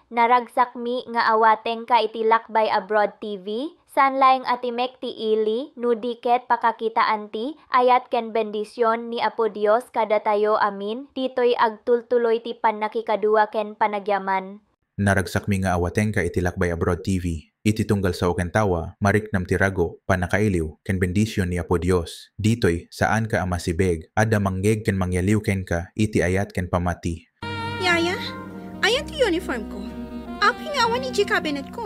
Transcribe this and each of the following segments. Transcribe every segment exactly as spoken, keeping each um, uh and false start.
Naragsakmi nga awatengka iti Lakbay Abroad T V, saan laeng a timek ti ili, no di ket pakakitaan ti ayat ken bendision ni Apo Dios kadatayo amin, ditoy agtultuloy ti pannakikadua ken panagyaman. Naragsakmi nga awatengka iti Lakbay Abroad T V. Iti tunggal sao ken tawa, mariknam ti rago, pannakailiw, ken bendision ni Apo Dios. Ditoy, saanka a masibeg. Adda mangngeeg ken mangyaliw kenka iti ayat ken pamati. Yaya, ayan ti uniform ko. Apay nga awan idiay cabinet ko?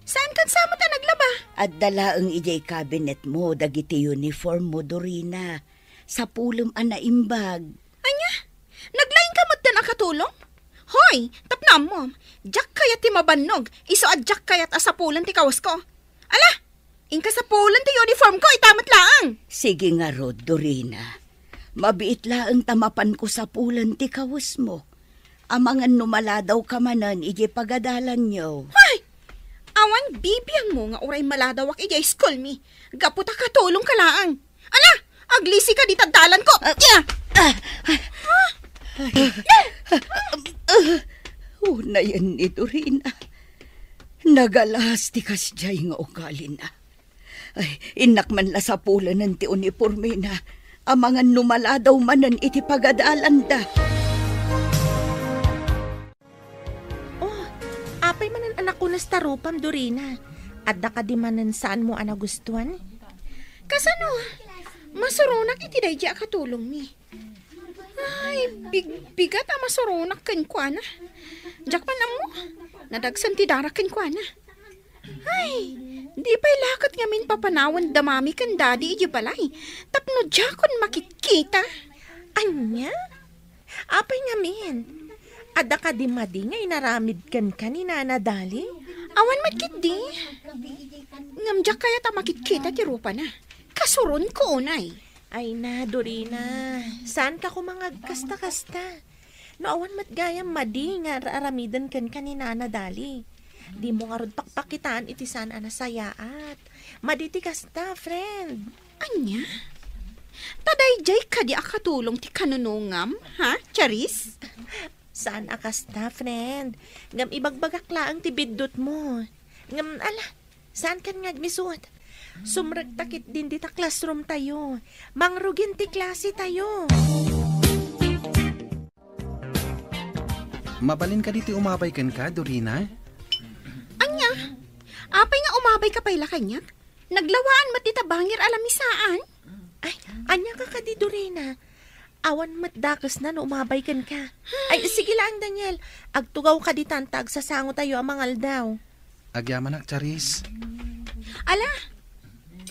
Saan kan sa met a naglaba? Adda laeng idiay cabinet mo dagiti uniform mo, Dorina. Sapulem a naimbag. Ania? Naglaingka metten a katulong? Hoy, tapno ammom, diak kayat ti mabannog, isu a diak kayat a sapulen ti kawasko. Ala, inka sapulen ti uniform ko, ita met laeng. Sige ngarud, Dorina. Mabiit laeng ta mapanko sapulen ti kawesmo. Amangan no maladawka manen idiay pagadalanyo. Hoy! Awan bibiangmo nga uray maladawak idiay school mi. Gapu ta katulongka laeng. Ala, aglisika dita dalanko. Ah, yeah! Ah, ah, ah, ah, unayen ni Dorina. Nagalas ti kasdiay nga ugalina. Ay, innak man la sapulenen ti unipormena. Amangan no maladaw manen iti pagadalanda. Oh, apay manen a nakunas ta rupam, Dorina? Adda kadi manen saanmo a nagustuan? Kasano? Masuronak iti daydi a katulongmi. Ay, big-, bigat a masuronak kenkuana. Diak man ammo. Nadagsen ti darak kenkuana. Ay, di pay la ket ngamin papanawan da mami ken dadi idiay balay tapno diakon makitkita. Ania? Apay ngamin? Adda kadi madi nga inaramid kenka ni Nana Dali? Awan met ketdi. Ngem diak kayat a makitkita ti rupana. Kasuronko unay. Ay na, Dorina. Saanka koma nga agkasta-kasta. No awan met gayam madi nga ar-aramiden kenka ni Nana Dali, dimo ngarud pakpakitaan iti saan a nasayaat. Madi ti kasta, friend. Ania? Ta daydiay kadi a katulong ti kanunongam, ha, Charis? Saan a kasta, friend. Ngem ibagbagak laeng ti biddutmo. Ngem, ala, saankan nga agmisut. Sumrekta ketdin dita classroom tayo. Mangrugin ti klase tayo. Mabalin kadi ti umabay kenka, Dorina? Ania? Apay nga umabayka pay la kaniak? Naglawaan met dita bangir a lamisaan. Ay, ania ka kadi, Dorina? Awan met dakesna no umabay kenka. Ay, sige laeng, Daniel. Agtugawka ditan ta agsasango tayo a mangaldaw. Agyamanak, Charis. Ala,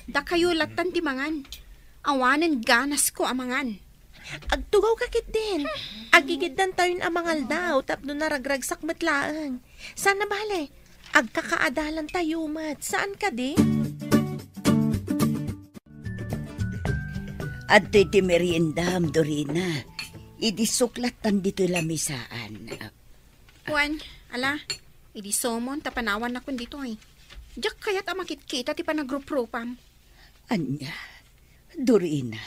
dakayo lattan ti mangan. Awanen ganasko a mangan. Agtugawka ketdin. Agigiddan tayon a mangaldaw tapno naragragsak met laeng. Saan a bale, agkakaadalan tayo met. Saan kadi? Adtoy ti meriendam, Dorina. Idi suklattan ditoy lamisaan. Wen, ala, idi sumon ta panawannakon ditoy. Diak kayat a makitkita ti panagruprupam. Ania, Dorina,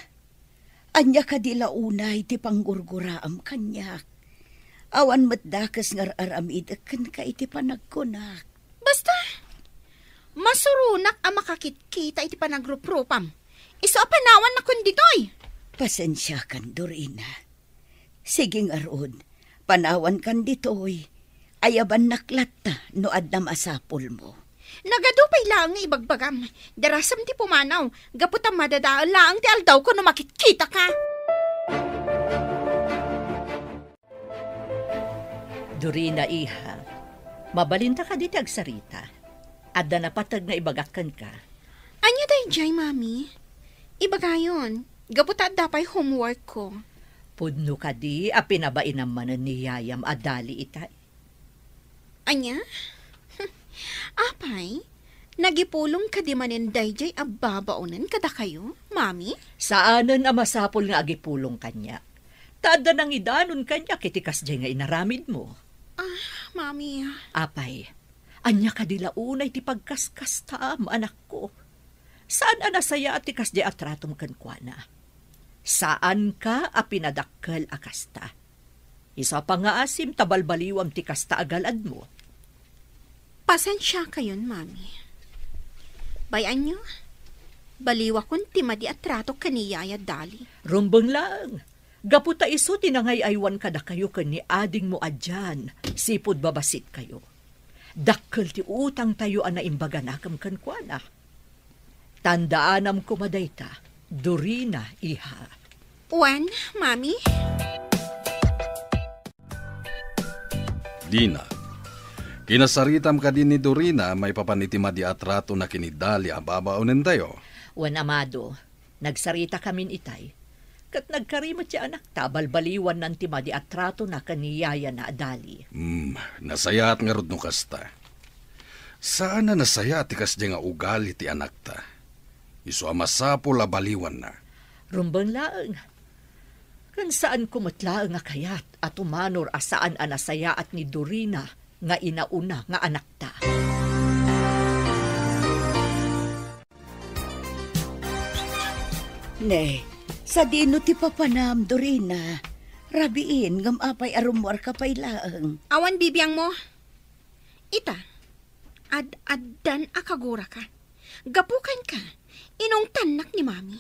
ania kadi la unay ti panggurguraam kaniak? Awan met dakes nga ar-aramidek kenka iti panagkunak. Basta, masuronak a makakitkita iti panagruprupam. Isu a panawannakon ditoy. Pasensiakan, Dorina. Sige ngarud, panawankan ditoy. Ayabannak latta no adda masapulmo. Nagadu pay laeng nga ibagbagam. Darasem ti pumanaw, gapu ta madadael laeng ti aldawko no makitkitaka. Dorina, iha, mabalinta kadi ti agsarita? Adda napateg nga ibagak kenka. Ania daydiay, Mami? Ibagayon, gapu ta adda pay homework ko. Pudno kadi a pinabainam manen ni yayam a dali itay? Ania? Apay, nagipulong kadi manen daydiay a babaonen kadakayo, Mami? Saanen a masapul nga agipulong kaniak. Ta adda nangidanon kaniak iti kasdiay nga inaramidmo. Ah, Mami. Apay, ania kadi la unay ti pagkaskastaam, anakko? Saan a nasayaat ti kasdiay a tratom kenkuana. Saanka a pinadakkel a kasta. Isu a pangngaasim ta balbaliwam ti kasta a galadmo. Pasensiakayon, Mami. Bay-anyo, baliwakon ti madi a trato ken ni Yaya Dali. Rumbeng laeng. Gapu ta isu ti nangay-aywan kadakayo ken ni adingmo a Jan, sipud babasitkayo. Dakkel ti utangtayo a naimbaganakem kenkuana. Tandaanam koma dayta, Dorina, iha. Wen, Mami? Dina, kinasaritam kadi ni Dorina maipapan iti madi a tratona ken ni Dali a babaonentayo? Wen, Amado, nagsaritakamin itay. Ket nagkari met ti anakta a balbaliwannan ti madi a tratona ken ni yayana a Dali. Hmm, nasayaat ngarud no kasta. Saan a nasayaat ti kasdiay nga ugali ti anakta. Isu a masapul a baliwanna. Rumbeng laeng. Ken saanko met laeng a kayat a tumanor a saan a nasayaat ni Dorina nga inauna nga anakta. Ne, sadino ti papanam, Dorina? Rabiin, ngem apay a rummuarka pay laeng? Awan bibiangmo. Ita, ad-addan a kaguraka. Gapu kenka, inungtannak ni Mami.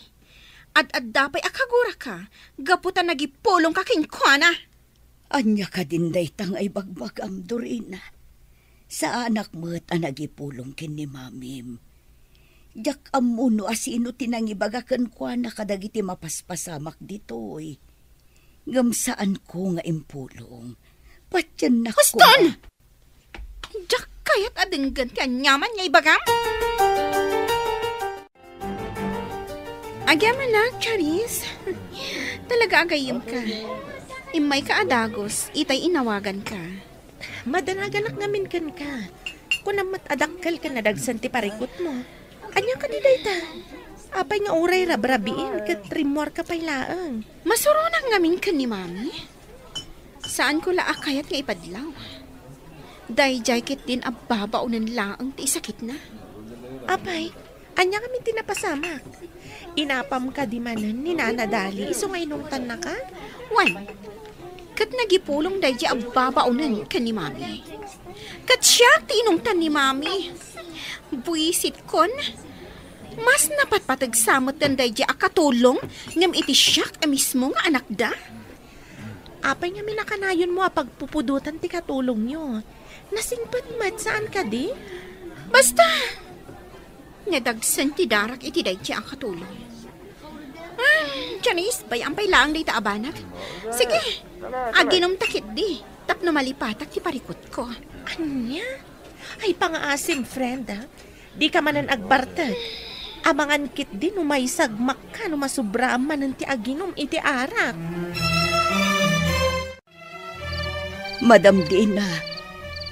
Ad-adda pay a kaguraka, gapu ta nagipulongka kenkuana. Ania kadin dayta nga ibagbagam, Dorina? Saanak met a nagipulong ken ni Mamim. Diak ammo no asino ti nangibaga kenkuana kadagiti mapaspasamak ditoy. Ngem saanko nga impulong. Patiennak. Huston! Koma. Diak kayat a denggen ti aniaman nga ibagam. Agyamanak, Charis. Talaga a gayyemka. Immayka a dagus, itay inawaganka. Madanaganak ngamin kenka. Kunam met a dakkel ken nadagsen ti parikutmo. Ania kadi dayta? Apay nga uray rabrabiin ket rimmuarka pay laeng? Masuronak ngamin ken ni Mami. Saanko la a kayat nga ipadlaw. Daydiay ketdin a babaonen laeng ti isakitna. Apay, ania ngamin ti napasamak? Inapam kadi manen ni Nana Dali isu nga inungtannaka? Wen, ket nagipulong daydiay a babaonen ken ni Mami. Ket siak ti inungtan ni Mami. Buisitkon, mas napatpateg sa met daydiay a katulong ngem iti siak a mismo nga anakda. Apay ngamin a kanayonmo a pagpupudotan ti katulongyo? Nasingpet met, saan kadi? Basta, nadagsen ti darak iti daydiay a katulong. Ah, Janice, bay-am pay laeng dayta a banag. Sige, aginumta ketdi, tapno malipatak ti parikutko. Ania? Ay, pangaasim, friend, ah. Dika manen agbartek. Amangan ketdi no maisagmakka no masubraam manen ti aginum iti arak. Madam Dina,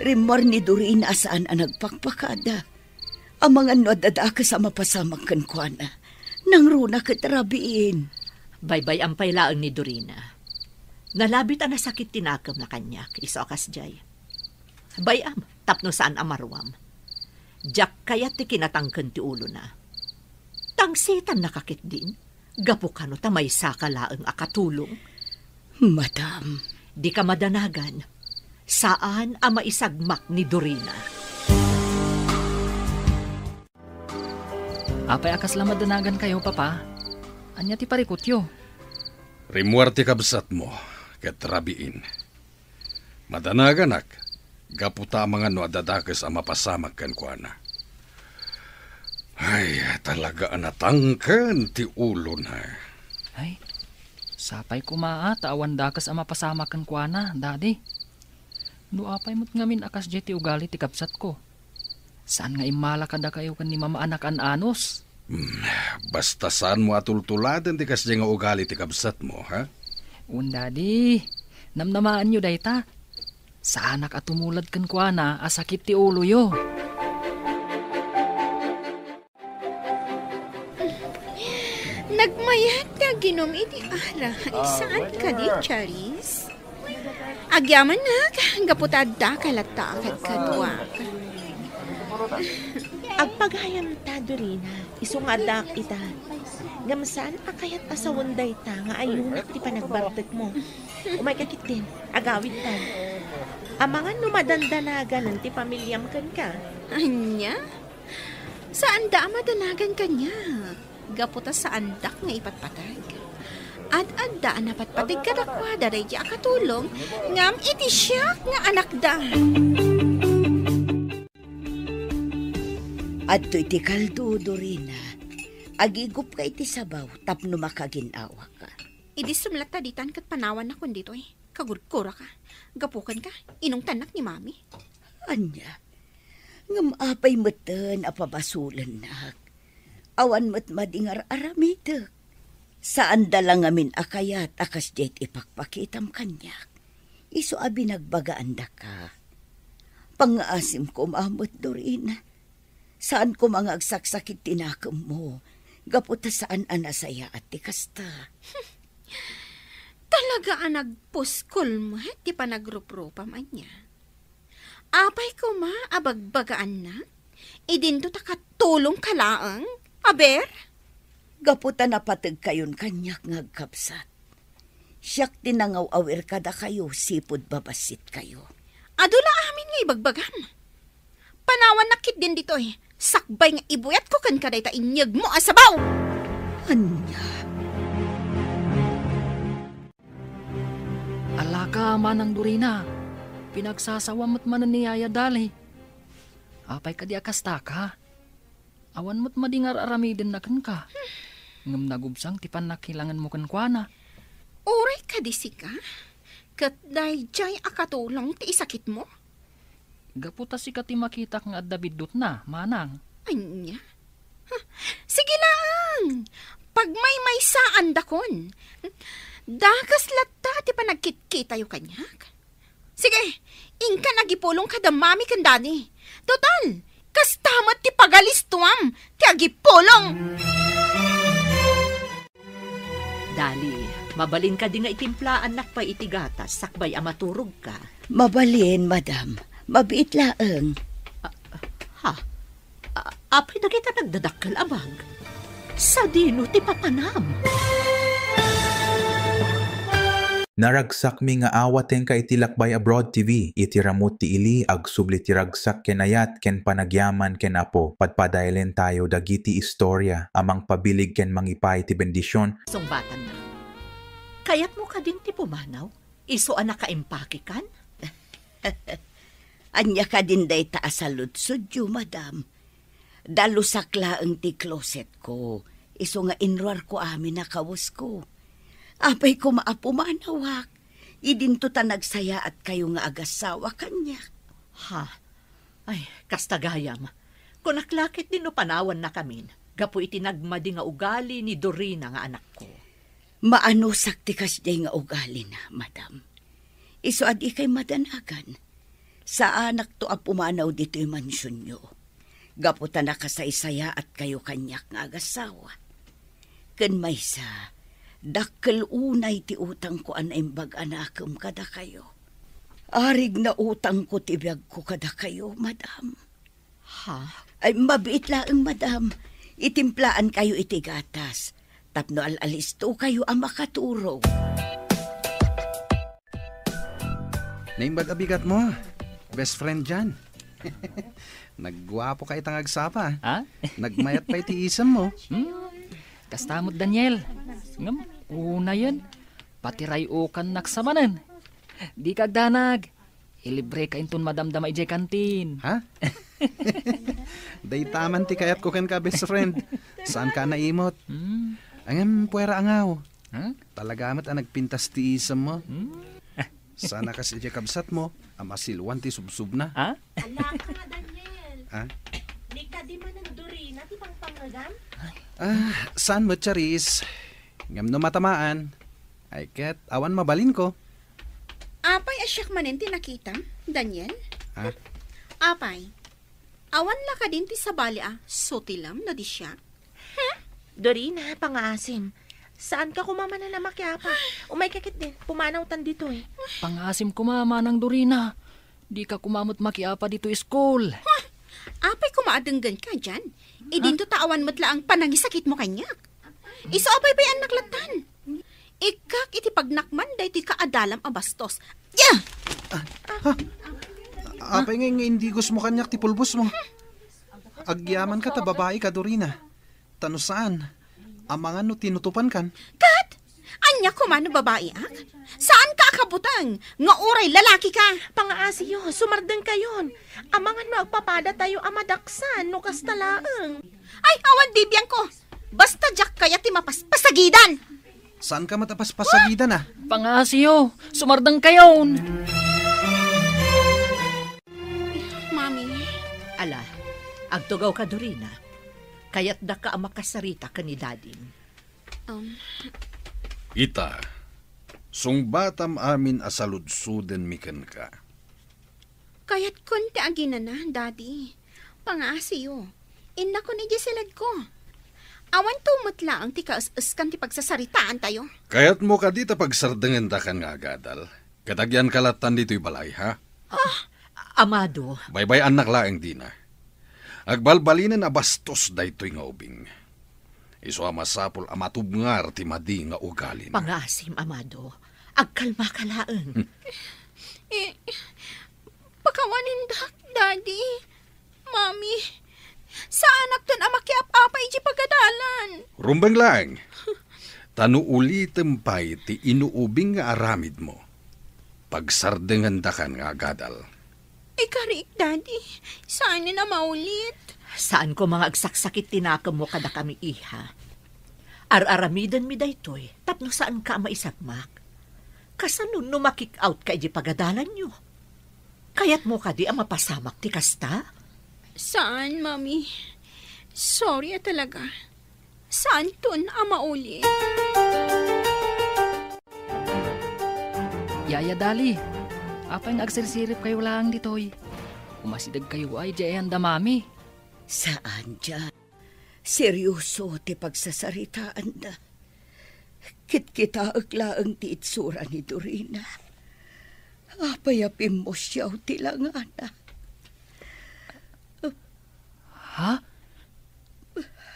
rimmuar ni Dorina a saan a nagpakpakada. Amangan no adda dakes a mapasamak kenkuana. Nangruna ket rabiin. Baybay-am pay laeng ni Dorina. Nalabit a nasakit ti nakemna kaniak, isu a kasdiay. Bay-am, tapno saan a maruam. Diak kayat ti kinatangken ti ulona. Tangsetannaka ketdin, gapu kano ta maysaka laeng a katulong. Madam. Dika madanagan. Saan a maisagmak ni Dorina. Apay a kasla madanagankayo, Papa? Ania ti parikutyo? Rimmuar ti kabsatmo, ket rabiin. Madanaganak, gapu ta amangan no adda dakes a mapasamak kenkuana. Ay, talaga a natangken ti ulona. Ay, sapay koma ta awan dakes a mapasamak kenkuana, Daddy. No apay met ngamin a kasdiay ti ugali ti kabsatko? Saan nga immala kadakayo ken ni Mama a nakaan-anos? Hmm, basta saanmo a tultuladen ti kasdiay nga ugali ti kabsatmo, ha? Wen, Daddy. Namnamaanyo dayta. Saanak a tumulad kenkuana a sakit ti uloyo. Nagmayat ti aginum iti arak. Saan kadi, Charis? Agyamanak, gapu ta adda ka latta a kadkaduak. Agpagayam ta, Dorina, isu nga addaak ita. Ngem saan a kayat a sawen dayta nga ayunak ti panagbartekmo. Umayka ketdin, agawidtan. Amangan no madandanaganen ti pamiliam kenka. Ania? Saanda a madanagan kaniak. Gapu ta saandak nga ipatpateg. Ad-adda a napatpateg kadakuada daydi a katulong, ngem iti siak nga anakda. Adtoy ti kaldo, Dorina. Agigupka iti sabaw tapno makagin-awaka. Idi sumlatta ditan ket panawannakon ditoy. Kagurguraka. Gapu kenka, inungtannak ni Mami. Ania? Ngem apay metten a pabasolennak? Awan met madi nga ar-aramidek. Saanda la ngamin a kayat a kasdiay ti ipakpakitam kaniak. Isu a binagbagaandaka. Pangngaasim koma met, Dorina. Saan koma nga agsaksakit ti nakemmo, gapu ta saan a nasayaat ti kasta. Talaga a nagpuskol met ti panagruprupam ania. Apay koma a bagbagaannak? Idinto ta katulongka laeng, aber? Gapu ta napategkayon kaniak nga agkabsat. Siak ti nangaw-awir kadakayo sipud babassitkayo. Adu la amin nga ibagbagam. Panawannak ketdin ditoy, sakbay nga ibuyatko kenka dayta inyegmo a sabaw. Ania? Alaka, Manang Dorina, pinagsasawam met manen ni Yaya Dali. Apay kadi a kastaka? Awan met madi nga ar-aramidenna kenka. Ngem nagubsang ti pannakilangenmo kenkuana. Uray kadi sika, ket daydiay a katulong ti isakitmo? Gapu ta sika ti makitak nga adda biddutna, manang. Ania? Huh, sige laeng! Pagmaymaysaandakon. Dakes latta ti panagkitkitayo kaniak. Sige, inkan agipulong kada mami ken dadi. Total, kasta met ti pagalistuam ti agipulong. Dali, mabalin kadi nga itimplaannak pay iti gatas sakbay a maturogka? Mabalin, madam. Mabiit laeng. Ah, ha? A-, apay dagita nagdadakkel a bag? Sadino ti papanam? Naragsakmi nga awatenka iti Lakbay Abroad T V, iti ramut ti ili, agsubli ti ragsak ken ayat ken panagyaman ken Apo. Padpadaelen tayo dagiti istorya a mangpabilig ken mangipaay ti bendision. Sungbatanna. Kayatmo kadin ti pumanaw? Isu a nakaimpakekan? Ania kadin dayta a saludsodyo, madam? Dalusak laeng ti closetko, isu nga inruarko amin a kawesko. Apay koma a pumanawak, idinto ta nagsayaattayo nga agassawa kaniak. Ha? Ay, kasta gayam. Kunak la ketdin no panawannakamin gapu iti nagmadi nga ugali ni Dorina nga anakko. Maanusak ti kasdiay nga ugalina, madam. Isu a dikay madanagan. Saanakto a pumanaw ditoy mansionyo, gapu ta nakasaysayaatkayo kaniak nga agassawa. Ken maysa, dakkel unay ti utangko a naimbag a nakem kadakayo. Arig na utangko ti biagko kadakayo, madam. Ha? Ay, mabiit laeng, madam. Itimplaankayo iti gatas tapno al-alistokayo a makaturog. Naimbag a bigatmo, best friend Jan. Nagguapoka ita nga agsapa. Ha? Nagmayat pay ti isemmo. Hmm? Kasta met, Daniel. Ngem, unayen, patiray-okannak sa manen. Dika agdanag. Ilibreka inton madamdama idiay kantin. Ha? Dayta man ti kayatko kenka, best friend. Saanka a naimot. Hmm. Ngem, puera angaw. Ha? Talaga met a nagpintas ti isemmo. Hmm. Saan a kas idiay kabsatmo a masiluan ti subsubna. Ha? Alaka nga, Daniel. Ha? Di kadi manen Dorina ti pangpangngegam? Ah, saan met, Charis? Ngem no matamaan, ay ket awan mabalinko. Apay a siak manen ti nakitam, Daniel? Ha? Apay, awan la kadin ti sabali a sutilem no di siak? Dorina, pangaasim. Saanka koma manen a makiapa. Umayka ketdin, pumanawtan ditoy. Pangaasim koma, Manang Dorina. Dika koma met makiapa ditoy school. Apay koma a denggenka dian? Idinto ta awan met laeng panangisakitmo kaniak. Isu a baybay-annak lattan. Ikkak iti pagnakman daytoy kaadalam a bastos. Ya! Apay nga, nga indigosmo kaniak ti pulbosmo? Agyamanka ta babaika, Dorina. Ta no saan, amangan no tinutupankan. Ket? Ania koma no babaiak? Saanka a kabuteng nga uray lalakika? Pangaasiyo, sumardengkayon. Amangan no agpapadatayo a madaksan no kasta laeng. Ay, awan bibiangko. Basta diak kayat ti mapaspasagidan. Saanka met a paspasagidan, a? Pangaasiyo, sumardengkayon. Mami. Ala, agtugawka, Dorina. Kayatdaka a makasarita ken ni Dadim. Um, Ita, sungbatam amin a saludsodenmi kenka. Kayatkon ti aginana, Daddy. Pangaasiyo. Innakon idiay siledko. Awanto met laeng ti kaes-eskan ti pagsasaritaantayo. Kayatmo kadi ta pagsardengendakan nga agadal? Ket agyanka lattan ditoy balay, ha? Amado, Baybay-annak laeng, Dina. Agbalbalinen a bastos daytoy nga ubing. Isu a masapul a matubngar ti madi nga ugalina. Pangaasim, Amado. Agkalmaka laeng. Eh, pakawanindak, Daddy. Mami, saanakton a makiap-apa iti pagadalan. Rumbeng laeng. Ta no ulitem pay ti inuubing nga aramidmo, pagsardengendakan nga agadal. Ikariik, Daddy. Saanen a maulit. Saan koma nga agsaksakit ti nakemmo kadakami, iha. Ar-aramidenmi daytoy tapno saanka a maisagmak. Kasano no makik-outka iti pagadalanyo? Kayatmo kadi a mapasamak ti kasta? Saan, Mami. Sorry a talaga. Saanton a maulit. Yaya Dali, apay nga agsirsiripkayo laeng ditoy? Umasidegkayo ay di ayan da Mami. Saan diay. Serioso ti pagsasaritaanda. Kitkitaek laeng ti itsura ni Dorina. Apay a pimmusiaw ti langana. Ha?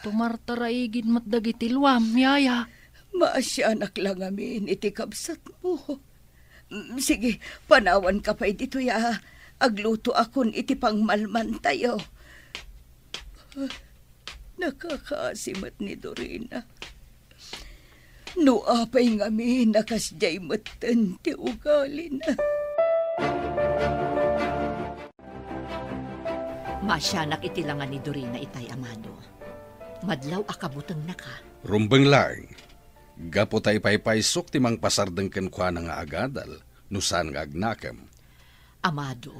Tumartaraigid met dagiti luam, yaya. Maasianak la ngamin iti kabsatmo. Mm, sige, panawanka pay ditoy a aglutoakon iti pangmalmantayo. Nakakaasi met ni Dorina. No apay ngamin a kasdiay metten ti ugalina. Maasianak iti langa ni Dorina itay, Amado. Madlaw a kabutengnaka. Rumbeng laeng. Gapu ta ipaypaysok ti mangpasardeng kenkuana nga agadal, no saan nga agnakem. Amado.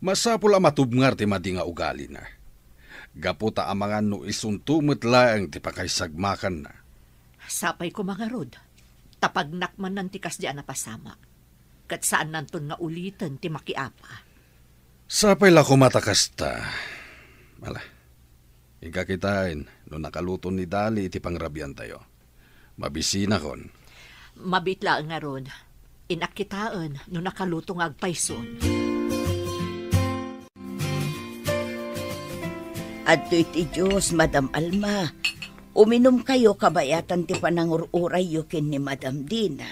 Masapul a matubngar ti madi nga ugalina. Gapu ta amangan no isunto met laeng ti pakaisagmakanna. Sapay koma ngarud, ta pagnakmannan ti kasdi a napasamak. Ket saannanton nga uliten ti makiapa. Sapay la koma ta kasta. Ala, inka kitaen no nakaluton ni Dali iti pangrabiantayo. Mabisinakon. Mabiit laeng ngarud. Innak kitaen no nakaluto nga agpayson. Adtoy ti juice, Madam Alma. Uminumkayo kabayatan ti panangur-urayyo ken ni Madam Dina.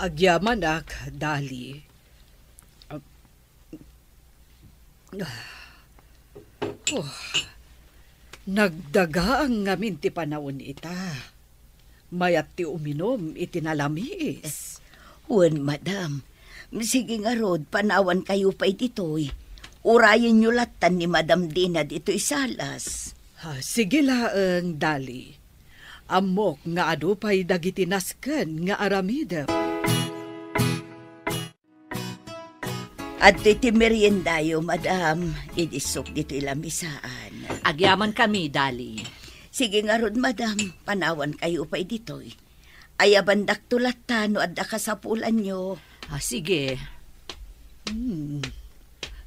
Agyamanak, Dali. Oh, nagdagaang ngamin ti panawen ita. Mayat ti uminum iti nalamiis. Wen, madam. Sige ngarud, panawankayo pay ditoy. Urayenyo lattan ni Madam Dina ditoy salas. Ah, sige laeng, Dali. Ammok nga adu pay dagiti nasken nga aramidem. Adtoy ti meriendayo, madam. Idisok ditoy lamisaan. Agyamankami, Dali. Sige ngarud, madam. Panawankayo pay ditoy. Ayabandakto latta no adda kasapulanyo. Ah, sige. Hmm.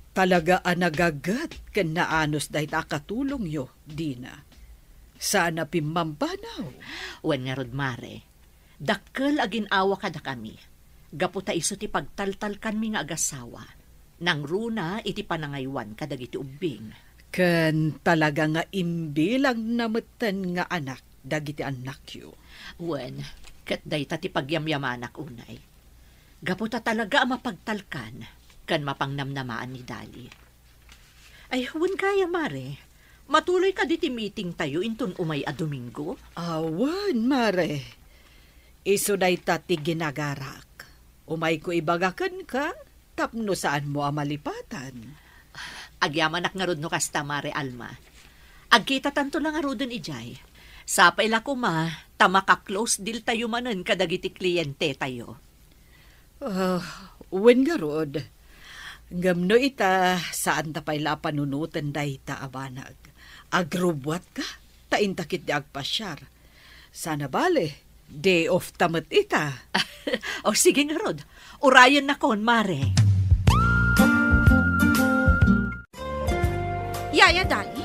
Talaga a nagaget ken naanus dayta a katulongyo, Dina. Saan a pimmambanaw. Wen ngarud, Mare. Dakkel a gin-awa kadakami, gapu ta isu ti pagtaltalkanmi nga agasawa. Nangruna iti panangaywan kadagiti ubbing. Ken talaga nga imbilangna metten nga anak dagiti annakyo. Wen, ket dayta ti pagyamyamanak unay. Gapu ta talaga a mapagtalkan ken mapangnamnamaan ni Dali. Ay, wen gayam, Mare, matuloy kadi ti meeting tayo inton umay a Domingo? Awan, Mare. Isu dayta ti ginagarak. Umayko ibaga kenka tapno saanmo a malipatan. Agyamanak ngarud no kasta, Mare Alma. Agkitatanto la ngaruden idiay. Sapay la koma ta maka-close deal tayo manen kadagiti kliente tayo. Ah, wen ngarud. Ngem no ita, saan ta pay la a panunoten dayta a banag. Agrubbuatka, ta inta ketdi agpasiar. Sana bale, day off ta met ita. O, sige ngarud. Urayennakon, Mare. Yaya Dali,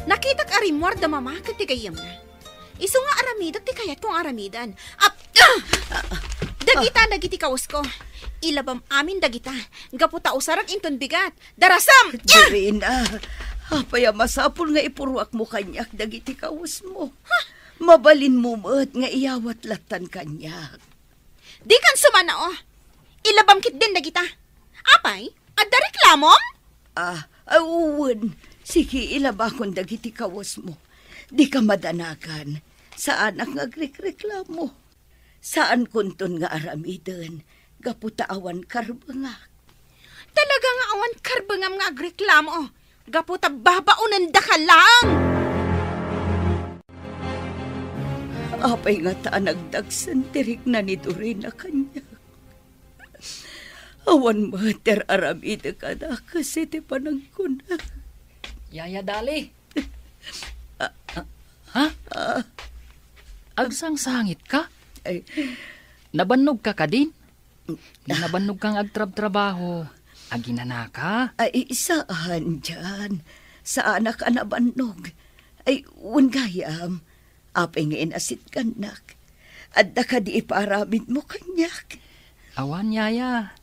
nakitak a rimmuar da Mama ken ti gayyemna. Isu nga aramidek ti kayatko nga aramiden. Ap-, ah! Dagita dagiti kawesko. Ilabam amin dagita. Gapu ta usarek inton bigat. Darasam! Dorina, apay a masapul nga ipuruakmo kaniak dagiti kawesmo? Ha? Mabalinmo met nga iyawat lattan kaniak. Dikan sumanao. Ilabam ketdin dagita. Apay? Adda reklamom? Ah, ah, wen. Sige, ilabakon dagiti kawesmo. Dika madanagan. Saanak nga agrekreklamo. Saankonton nga aramiden gapu ta awan karbengak. Talaga nga awan karbengam nga agreklamo gapu ta babaonendaka laeng. Apay ngata a nagdagsen ti rikna ni Dorina kaniak? Awan met ti ar-aramidek a dakes iti panagkuna. Yaya Dali. Ah, ah. Ha? Ah. Agsangsangitka? Ay. Nabannogka kadin? Nabannogkang agtrabtrabaho. Aginanaka? Ay, saan, Jan. Saanak a nabannog. Ay, wen gayam. Apay nga inasitgannak? Adda kadi ipaaramidmo kaniak? Awan, yaya.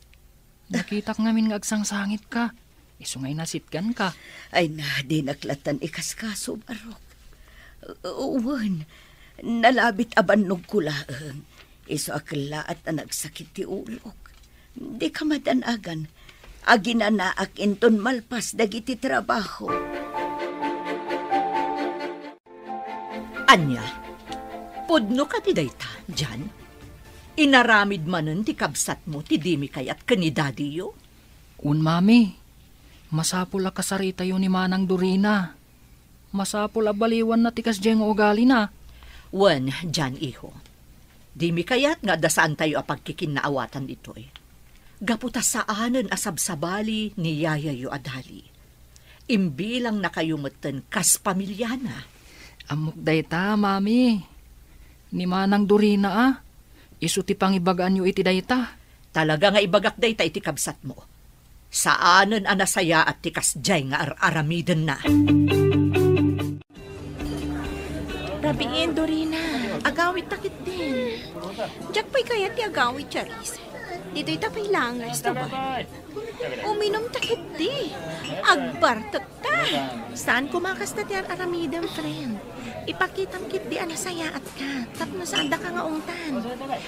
Nakitak ngamin nga agsangsangitka. Isu nga inasitganka. Ay na, dinak lattan ikaskaso, Barok. Wen, nalabit a bannogko laeng. Isu a kellaat a nagsakit ti ulok. Dika madanagan. Aginanaak inton malpas dagiti trabaho. Ania? Pudno kadi dayta, Jan? Inaramid manen ti kabsatmo ti dimi kayat ken ni dadiyo? Wen, Mami. Masapul a kasaritayo ni Manang Dorina. Masapul a baliwanna ti kasdiay nga ugalina. Wen, Jan, iho. Dimi kayat nga adda saantayo a pagkikinnaawatan ditoy. Gapu ta saanen a sabsabali ni yayayo a Dali. Imbilangnakayo metten kas pamiliana. Ammok dayta, Mami. Ni Manang Dorina a, isu ti pangibagaanyo iti dayta. Talaga nga ibagak dayta iti kabsatmo. Saanen a nasayaat ti kasdiay nga ar-aramidenna. Rabiin, Dorina. Agawidta ketdin. Diak pay kayat ti agawid, Charis. Ditoy ta pay laeng nga resto bar. Uminumta ketdi. Agbartekta. Saan koma kasta ti ar-aramidem, friend. Ipakitam ketdi a nasayaatka tapno saandaka nga ungtan.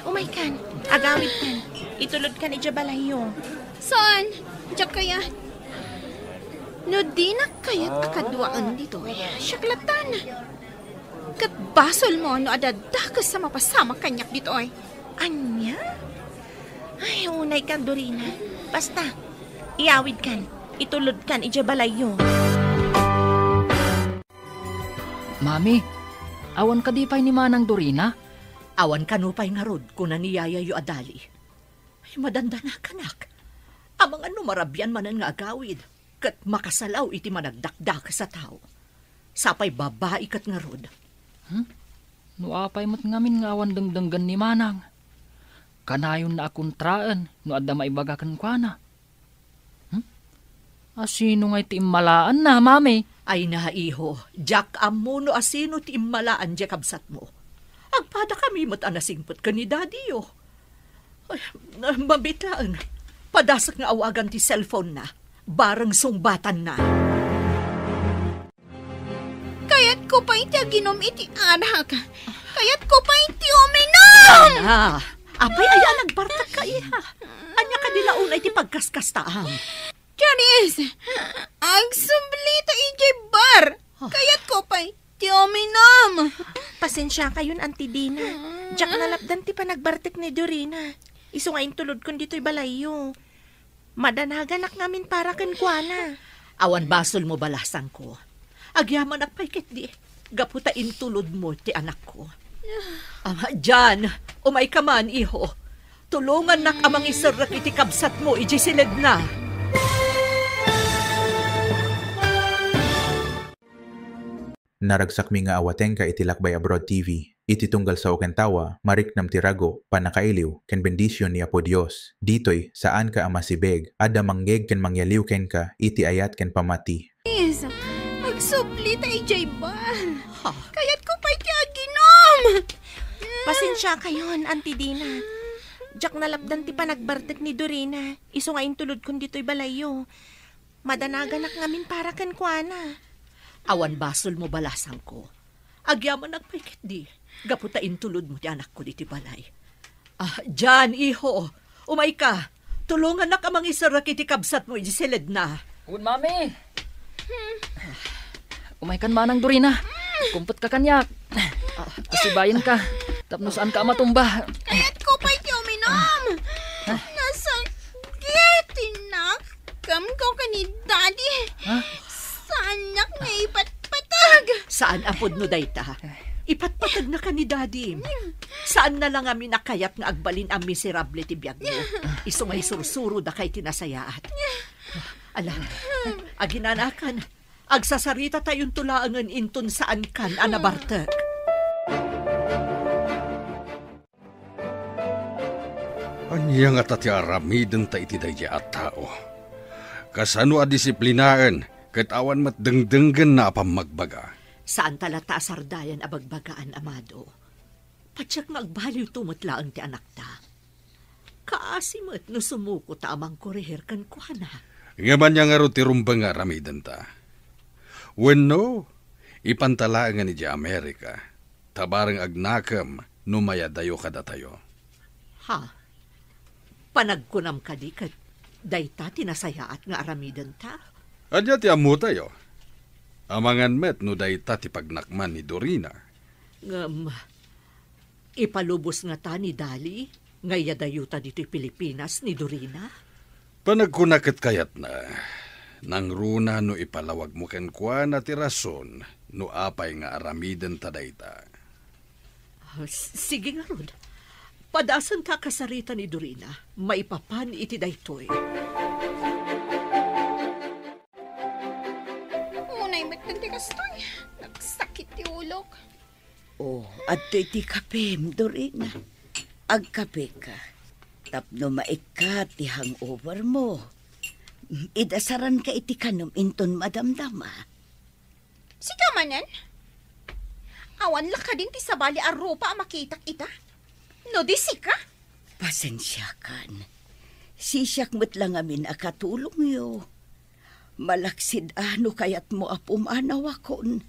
Umaykan, agawidkan. Itulodkan idiay balayyo. Saan? Diak kayat. No dinak kayat a kaduaen ditoy, siak lattan. Ket basolmo no adda dakes a mapasamak kaniak ditoy. Ania? Ay, unaykan, Dorina. Basta, iyawidkan, itulodkan idiay balayyo. Mami, awan kadi pay ni Manang Dorina? Awan kano pay ngarud, kuna ni yayayo a Dali. Ay, madandanakanak. Amangan no marabian manen nga agawid, ket makasalaw iti managdakdakes a tao. Sapay babai ket ngarud. Hmm? No apay met ngamin nga awan dengdenggen ni Manang? Kanayonna a kontraen no adda maibaga kenkuana. Hmm? Asino ngay ti immalaanna, Mami? Ay na, iho, diak ammo no asino ti immalaan diay kabsatmo. Agpadakami met a nasingpet ken ni dadiyo. Ay, mabit laeng. Padasek nga awagan ti cellphone-na. Bareng sungbatanna. Kayatko pay ti aginom iti arak. Kayatko pay ti uminom! Ah, apay aya nagbartekka, iha? Ania kadi la unay ti pagkaskastaam? Charis, agsublita idiay bar. Ah. Kayatko pay ti uminom. Pasensiakayon, Auntie Dina. Diak nalapdan ti panagbartek ni Dorina. Isu nga intulodkon ditoy balayyo. Madanaganak ngamin para kenkuana. Awan basolmo, balasangko. Agyamanak pay ketdi, gapu ta intulodmo ti anakko. Ah, Jan, umayka man, iho. Tulongannak a mangiserrek iti kabsatmo idiay siledna. Naragsakmi nga awatenka iti Lakbay Abroad T V. Iti tunggal sao ken tawa, mariknam ti rago, pannakailiw, ken bendision ni Apo Dios. Ditoy, saanka a masibeg. Adda mangngeg ken mangyaliw kenka iti ayat ken pammati. Please, agsubli ta idiay bar. Ha? Kayatko pay ti aginom. Pasensiakayon, Auntie Dina. Diak nalapdan ti panagbartek ni Dorina. Isu nga intulodkon ditoy balayyo. Madanaganak ngamin para kenkuana. Awan basolmo, balasangko. Agyamanak pay ketdi, gapu ta intulodmo ti anakko ditoy balay. Ah, Jan, iho, umayka. Tulongannak a mangiserrek iti kabsatmo idiay siledna. Wen, Mami. Umaykan manang, Dorina. Kumpetka kaniak. Asibayenka tapno saanka a matumba. Kayatko pay ti uminom. Ah. Nasakit ti nakemko ken ni Daddy. Ha? Saannak nga ipatpateg. Saan a pudno dayta. Ipatpategnaka ni Daddy. Saanna la ngamin a kayat nga agbalin a miserable ti biagmo. Isu nga isursurod a kay ti nasayaat. Ala, aginanakan, agsasaritatayon to laengen inton saankan a nabartek. Ania ngata ti aramidenta iti daydiay a tao? Kasano a disiplinaen ket awan met dengdenggenna a pammagbaga? Saanta latta a sardayan a bagbagaan, amado. Patiek nga agbaliwto met laeng ti anakta. Kaasi met no sumukota a mangkorehir kenkuana. Ngem ania ngarud ti rumbeng nga aramidenta? Wenno, ipanta laengen idiay Amerika, ta bareng agnakem no mayadayo kadatayo. Ha? Panagkunam kadi ket dayta ti nasayaat nga aramidenta? Ania ti ammotayo? Amangan met no dayta ti pagnakman ni Dorina. Ngem, ipalubos ngata ni Dali nga iyadayota ditoy Pilipinas ni Dorina? Panagkuna ket kayatna, nangruna no ipalawagmo kenkuana ti rason no apay nga aramidenta dayta. Ah, s-, sige ngarud. Padasenta a kasarita ni Dorina maipapan iti daytoy. Unay met ti kastoy. Nagsakit ti ulok. Oh, adtoy ti kapem, Dorina. Agkapeka. Tapno maikkat ti hangover mo. Idasaranka iti kanem inton madamdama. Sika manen? Awan la kadin ti sabali a rupa a makitak ita? No di sika? Pasensiakan. Sisiak met la ngamin a katulongyo. Malaksid a no kayatmo a pumanawakon,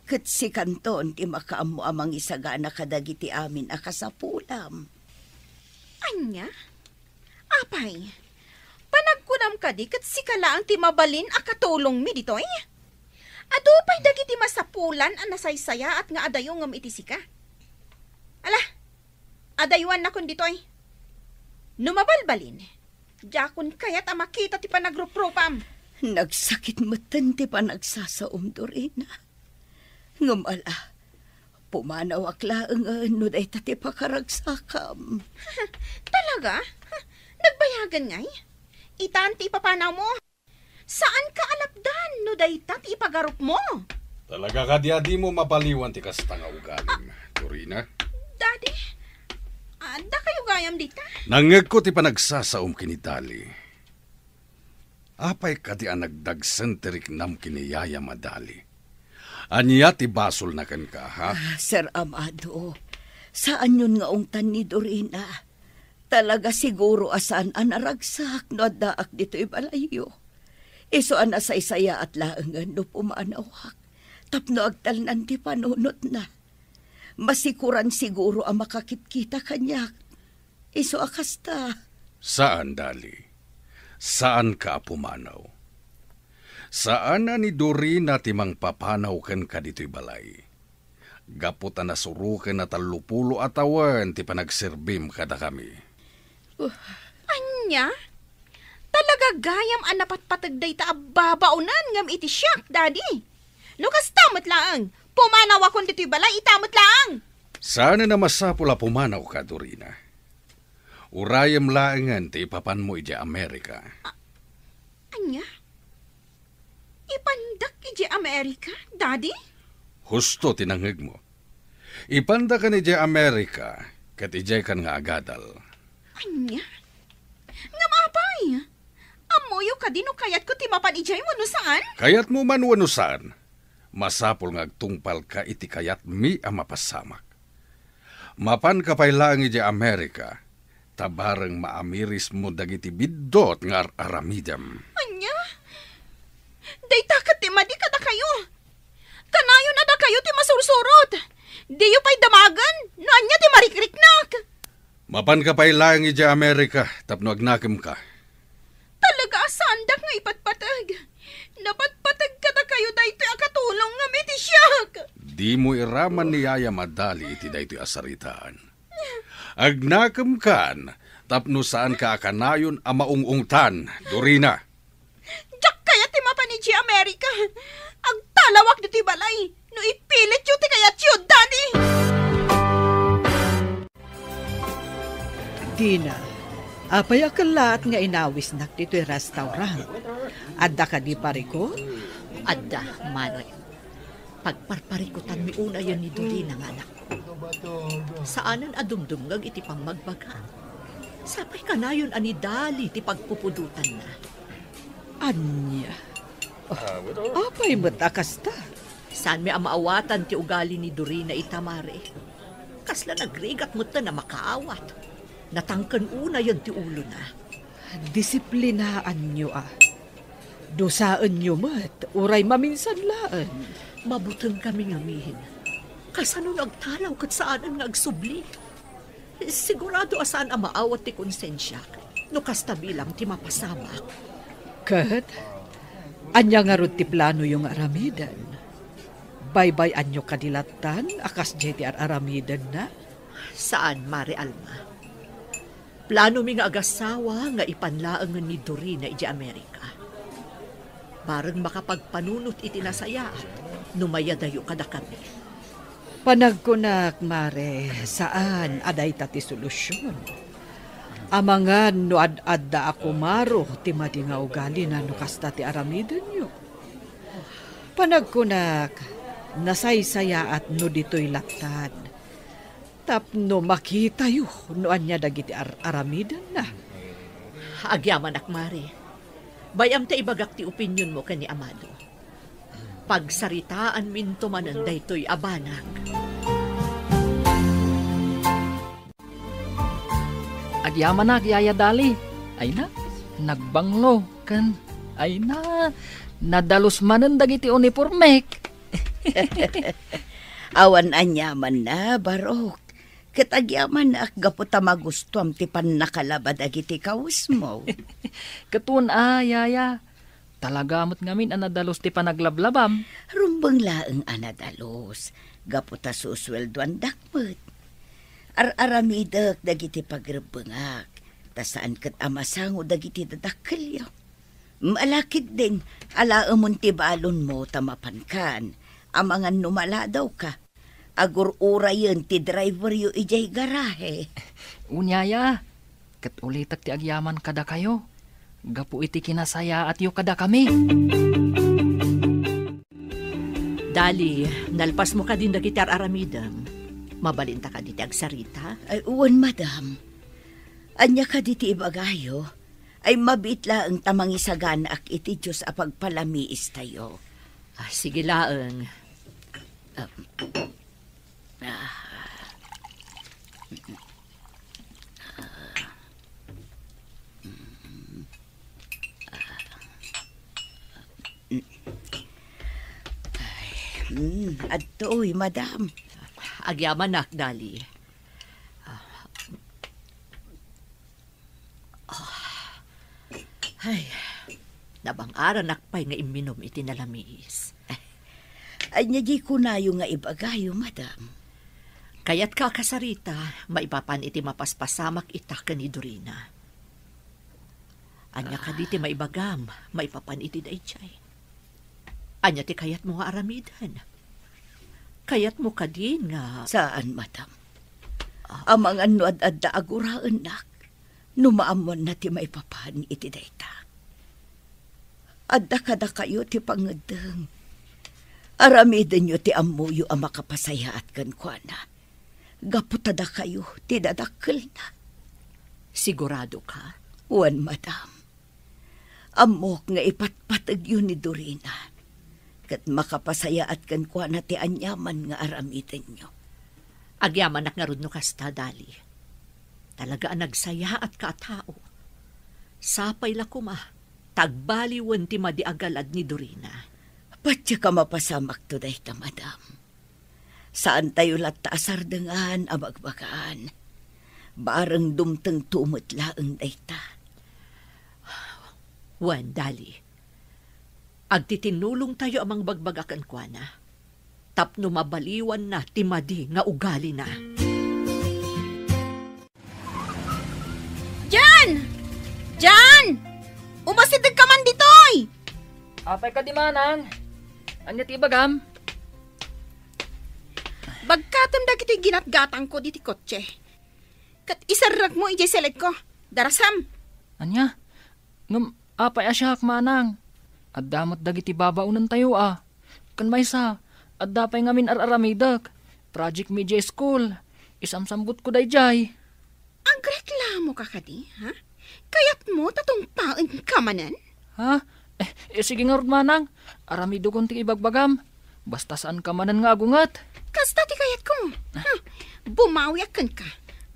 ket sikanton ti makaammo a mangisagana kadagiti amin a kasapulam. Ania? Apay, panagkunam kadi ket sika laeng ti mabalin a katulongmi ditoy? Adu pay dagiti masapulan a nasaysayaat nga adayo ngem iti sika. Ala, adayuannakon ditoy. No mabalbalin, diakon kayat a makita ti panagruprupam. Nagsakit metten ti panagsasaom, Dorina. Ngem ala, pumanawak laengen no dayta ti pakaragsakam. Talaga? Nagbayagan ngay? Itan ti ipapanawmo? Saanka a lapdan no dayta ti ipagarupmo? Talaga kadi a dimo mabaliwan ti kasta nga ugalim, Dorina? Daddy, adda kayo gayam dita? Nangngegko ti panagsasaom ken ni Dali. Apay kadi a nagdagsen ti riknam ken ni yayam a Dali? Ania ti basolna kenka, ha? Ah, Sir Amado, saanyon nga ungtan ni Dorina. Talaga siguro a saan a naragsak no addaak ditoy balayyo. Isu a nasaysayaat laengen no pumanawak tapno agtalnan ti panunotna. Masikoran siguro a makakitkita kaniak. Isu a kasta. Saan, Dali. Saanka a pumanaw. Saan a ni Dorina ti mangpapanaw kenka ditoy balay. Gapu ta nasuroken a tallopulo a tawen ti panagserbim kadakami. Ania? Talaga gayam a napatpateg dayta a babaonen ngem iti siak, Daddy. No kasta met laeng, pumanawakon ditoy balay ita met laeng. Saan a masapul a pumanawka, Dorina. Urayem laengen ti ipapanmo idiay Amerika. A-, ania? Ipandak idiay Amerika, Daddy? Husto ti nangngegmo. Ipandakan idiay Amerika, ket idiaykan nga agadal. Ania? Ngem apay, ammoyo kadi no kayatko ti mapan idiay wenno saan? Kayatmo man wenno saan, masapul nga agtungpalka iti kayatmi a mapasamak. Mapanka pay laeng idiay Amerika, ta bareng maamirismo dagiti biddut nga ar-aramidem. Ania? Dayta ket ti madi kadakayo. Kanayon a dakayo ti masursurot. Diyo pay damagen no ania ti marikriknak. Mapanka pay laeng idiay Amerika tapno agnakemka. Talaga a saandak nga ipatpateg. Napatpateg kadakayo daytoy a katulong ngem iti siak. Dimo iraman ni Yaya Madali iti daytoy a saritaan. Agnakemkan tapno saanka a kanayon a maung-ungtan, Dorina. Diak kayat ti mapan idiay Amerika. Agtalawak ditoy balay no ipilityo ti kayatyo, Daddy. Dina, apay a kellaat nga inawisnak ditoy restaurant? Adda kadi parikut? Adda, Mare. Pagparparikutanmi unayen ni Dorina nga anakko. Saanen a dumdumngeg iti pammagbaga. Sapay kanayon a ni Dali ti pagpupudotanna. Ania? Ah, apay met a kasta? Saanmi a maawatan ti ugali ni Dorina ita, Mare. Kasla nagrigat metten a makaawat. Natangken unayen ti ulona. Disiplinaanyo a. Dusaenyo met, uray maminsan laeng. Mabutengkami ngamin. Kasano no agtalaw ket saanen nga agsubli? Sigurado a saan a maawat ti konsensiak no kasta bilang ti mapasamak. Ket, ania ngarud ti planoyo nga aramiden? Baybay-anyo kadi lattan a kasdiay ti ar-aramidenna? Saan, Mare Alma. Planomi nga agasawa nga ipan laengen ni Dorina idiay Amerika. Bareng makapagpanunot iti nasayaat no mayadayo kadakami. Panagkunak, Mare, saan a dayta ti solusion. Amangan no ad-adda a kumaro ti madi nga ugalina no kasta ti aramidenyo. Panagkunak, nasaysayaat no ditoy lattan. Tapno makitayo no ania dagiti ar-aramidenna. Agyamanak, Mare. Bay-am ta ibagak ti opinionmo ken ni Amado. Pagsaritaanminto manen daytoy a banag. Agyamanak, Yaya Dali. Ay na, nagbanglo. Ken, ay na, nadalus manen dagiti unipormek. Awan aniamanna, Barok. Ket agyamanak gapu ta magustuam ti pannakalaba dagiti kawesmo. Ket wen a, Yaya. Talaga met ngamin a nadalus ti panaglablabam. Rumbeng laeng a nadalus, gapu ta susueldoandak met. Ar-aramidek dagiti pagrebbengak, ta saan ket a masango dagiti dadakkelyo. Ala ketdin, alaemon ti balonmo ta mapankan, amangan no maladawka. Agur-urayen ti driveryo idiay garahe. Wen a, Yaya, ket ulitek ti agyaman kadakayo gapu iti kinasayaatyo kadakami. Dali, nalpasmo kadin dagiti ar-aramidem? Mabalinta kadi ti agsarita? Ay, wen, madam. Ania kadi ti ibagayo? Ay, mabiit laeng ta mangisaganaak iti Dios a pagpalamiistayo. Ah, sige laeng. Ah, ah. Ay, mm, adtoy, madam. Agyamanak, Dali. Ah, ay, nabang-aranak pay nga imminum iti nalamiis. Ania diay kunayo nga ibagayo, madam? Kayatka a kasarita, maipapan iti mapaspasamak ita ken ni Dorina. Ania kadi ti maibagam maipapan iti daydiay? Ania ti kayatmo nga aramiden? Kayatmo kadi nga Saan, madam. Ah. Amangan no ad-adda a guraennak, no maammoanna ti maipapan iti dayta. Adda kadakayo ti pangngeddeng. Aramidenyo ti ammoyo a makapasayaat kenkuana. Gapu ta dakayo ti dadakkelna. Sigurado ka? Wen, madam. Ammok nga ipatpategyo ni Dorina, ket makapasayaat kenkuana ti aniaman nga aramidenyo. Agyamanak ngarud no kasta, Dali. Talaga a nagsayaatka a tao. Sapay la koma, ta agbaliwen ti madi a galad ni Dorina. Patiek a mapasamakto dayta, madam. Saantayo latta a sardengan a bagbagaan. Bareng dumtengto met laeng dayta. Wen, Dali, agtitinnulongtayo a mangbagbaga kenkuana tapno mabaliwanna ti madi nga ugalina. Jan! Jan! Umasidegka man ditoy! Apay kadi, manang? Ania ti ibagam? Bagkatem dagiti ginatgatangko diti kotse. Ket iserrekmo idiay selekko. Darasam! Ania? Ngem apay a siak, manang? Adda met dagiti babaonentayo a. Ken maysa, adda pay ngamin ar-aramidek. Project mi idiay school. Isamsambutko daydiay. Agreklamoka kadi, ha? Kayatmo ta tungpaenka manen? Ha? Eh, eh, sige ngarud, manang. Aramidekon ti ibagbagam. Basta saanka manen nga agunget. Kasta ti kayatko. Ha? Bumawiak kenka.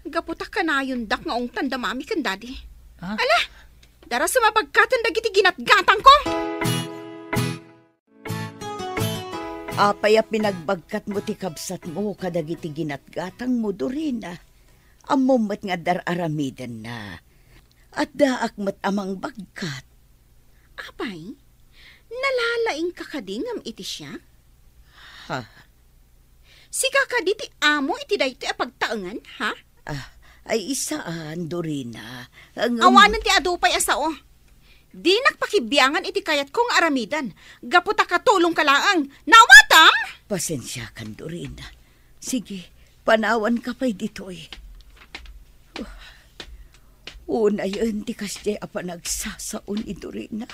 Gapu ta kanayondak nga ungtan da mami ken dadi. Ha? Ala, darasem a bagkaten dagiti ginatgatangko. Apay a pinagbagkatmo ti kabsatmo kadagiti ginatgatangmo, Dorina? Ammom met nga adda ar-aramidenna. Addaak met a mangbagkat. Apay, nalalaingka kadi ngem iti siak? Ha? Sika kadi ti amo iti daytoy a pagtaengan, ha? Ah, ay, saan, Dorina. Ngem Awanen ti adu pay a sao. Dinak pakibiangan iti kayatko nga aramiden, gapu ta katulongka laeng. Naawatam? Pasensiakan, Dorina. Sige, panawanka pay ditoy. Unayen ti kasdiay a panagsasao ni Dorina.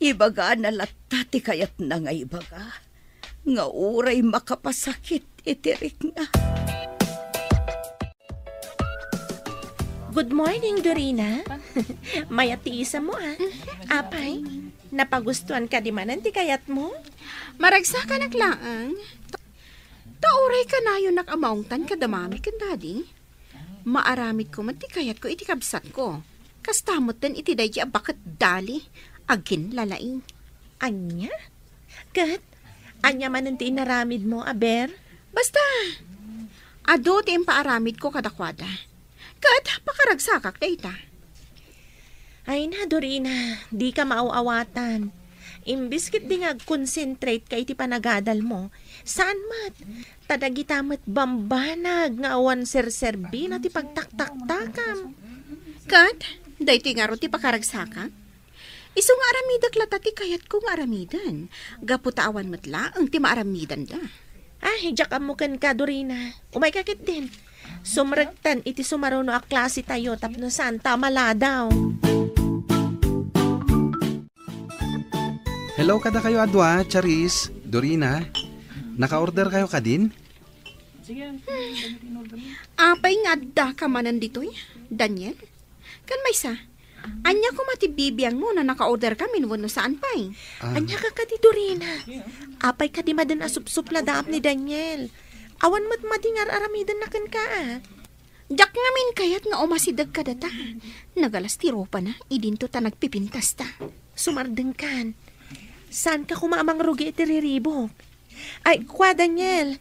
Ibagana latta ti kayatna nga ibaga, nga uray makapasakit iti rikna. Good morning, Dorina. Mayat ti isammo, a. Apay, napagustuan kadi manen ti kayatmo? Maragsakanak laeng. Ta uray kanayonak a maungtan kada mami ken dadi. Maaramidko met ti kayatko iti kabsatko. Kasta metten iti daydi a baket dali, agin lalaing. Ania? Ket ania manen ti inaramidmo, aber? Basta, adu ti impaaramidko kadakuada. Ket pakaragsakak dayta. Ay na, Dorina, dika maaw-awatan. Imbes ketdi nga agconcentrate ka iti panagadalmo, saan met, ta dagita met bambanag nga awan serserbina ti pagtaktaktakam. Ket, daytoy ngarud ti pakaragsakak. Isu nga aramidek latta ti kayatko nga aramiden, gapu ta awan met laeng ti maaramidenda. Ah, diak ammo kenka, Dorina. Umayka ketdin. Sumrektan iti sumaruno a klasetayo tapno saanta a maladaw. Hello kadakayo a dua, Charis, Dorina. Naka-order kayo kadin? Apay nga addaka manen ditoy, Daniel? Ken maysa, ania koma ti bibiangmo no naka-order kamin wenno saan pay? Ah. Ania ka kadi, Dorina? Apay kadi maden a supsupladaam ni Daniel? Awan met madi nga ar-aramidenna kenka, a. Diak ngamin kayat nga umasideg kadata. Nagalas ti ropana idinto ta nagpipintasta. Sumardengkan. Saanka koma a mangrugi iti riribuk? Ay, kua, Daniel.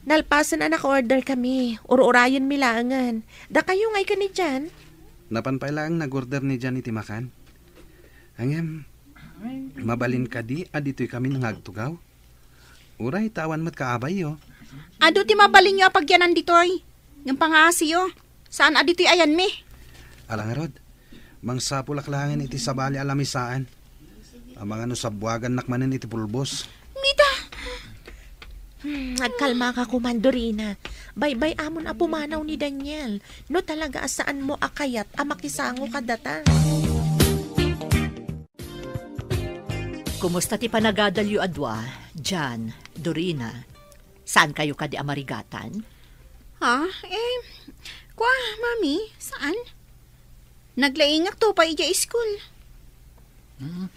Nalpasen a naka-order kami. Ur-urayenmi laengen. Dakayo nga ikan idian? Napan pay laeng nag-order ni Jan iti makan. Ngem, mabalin kadi a ditoy kami nga agtugaw? Uray ta awan met kaabayyo. Adu ti mabalinyo a pagyanan ditoy. Ngem pangaasiyo, saan a ditoy ayanmi. Ala ngarud, mangsapulak laengen iti sabali a lamisaan. Amangan no sabbuagannak manen iti pulbos. Mita! Hmm, agkalmaka koma, Dorina. Baybay-amon a pumanaw ni Daniel. No talaga a saanmo a kayat a makisango kadata. Kumusta ti panagadalyo a dua, Jan, Dorina? Saankayo kadi a marigatan? Ha? Eh, kua, Mami, saan? Naglaingakto pay idiay iskul. Hmm,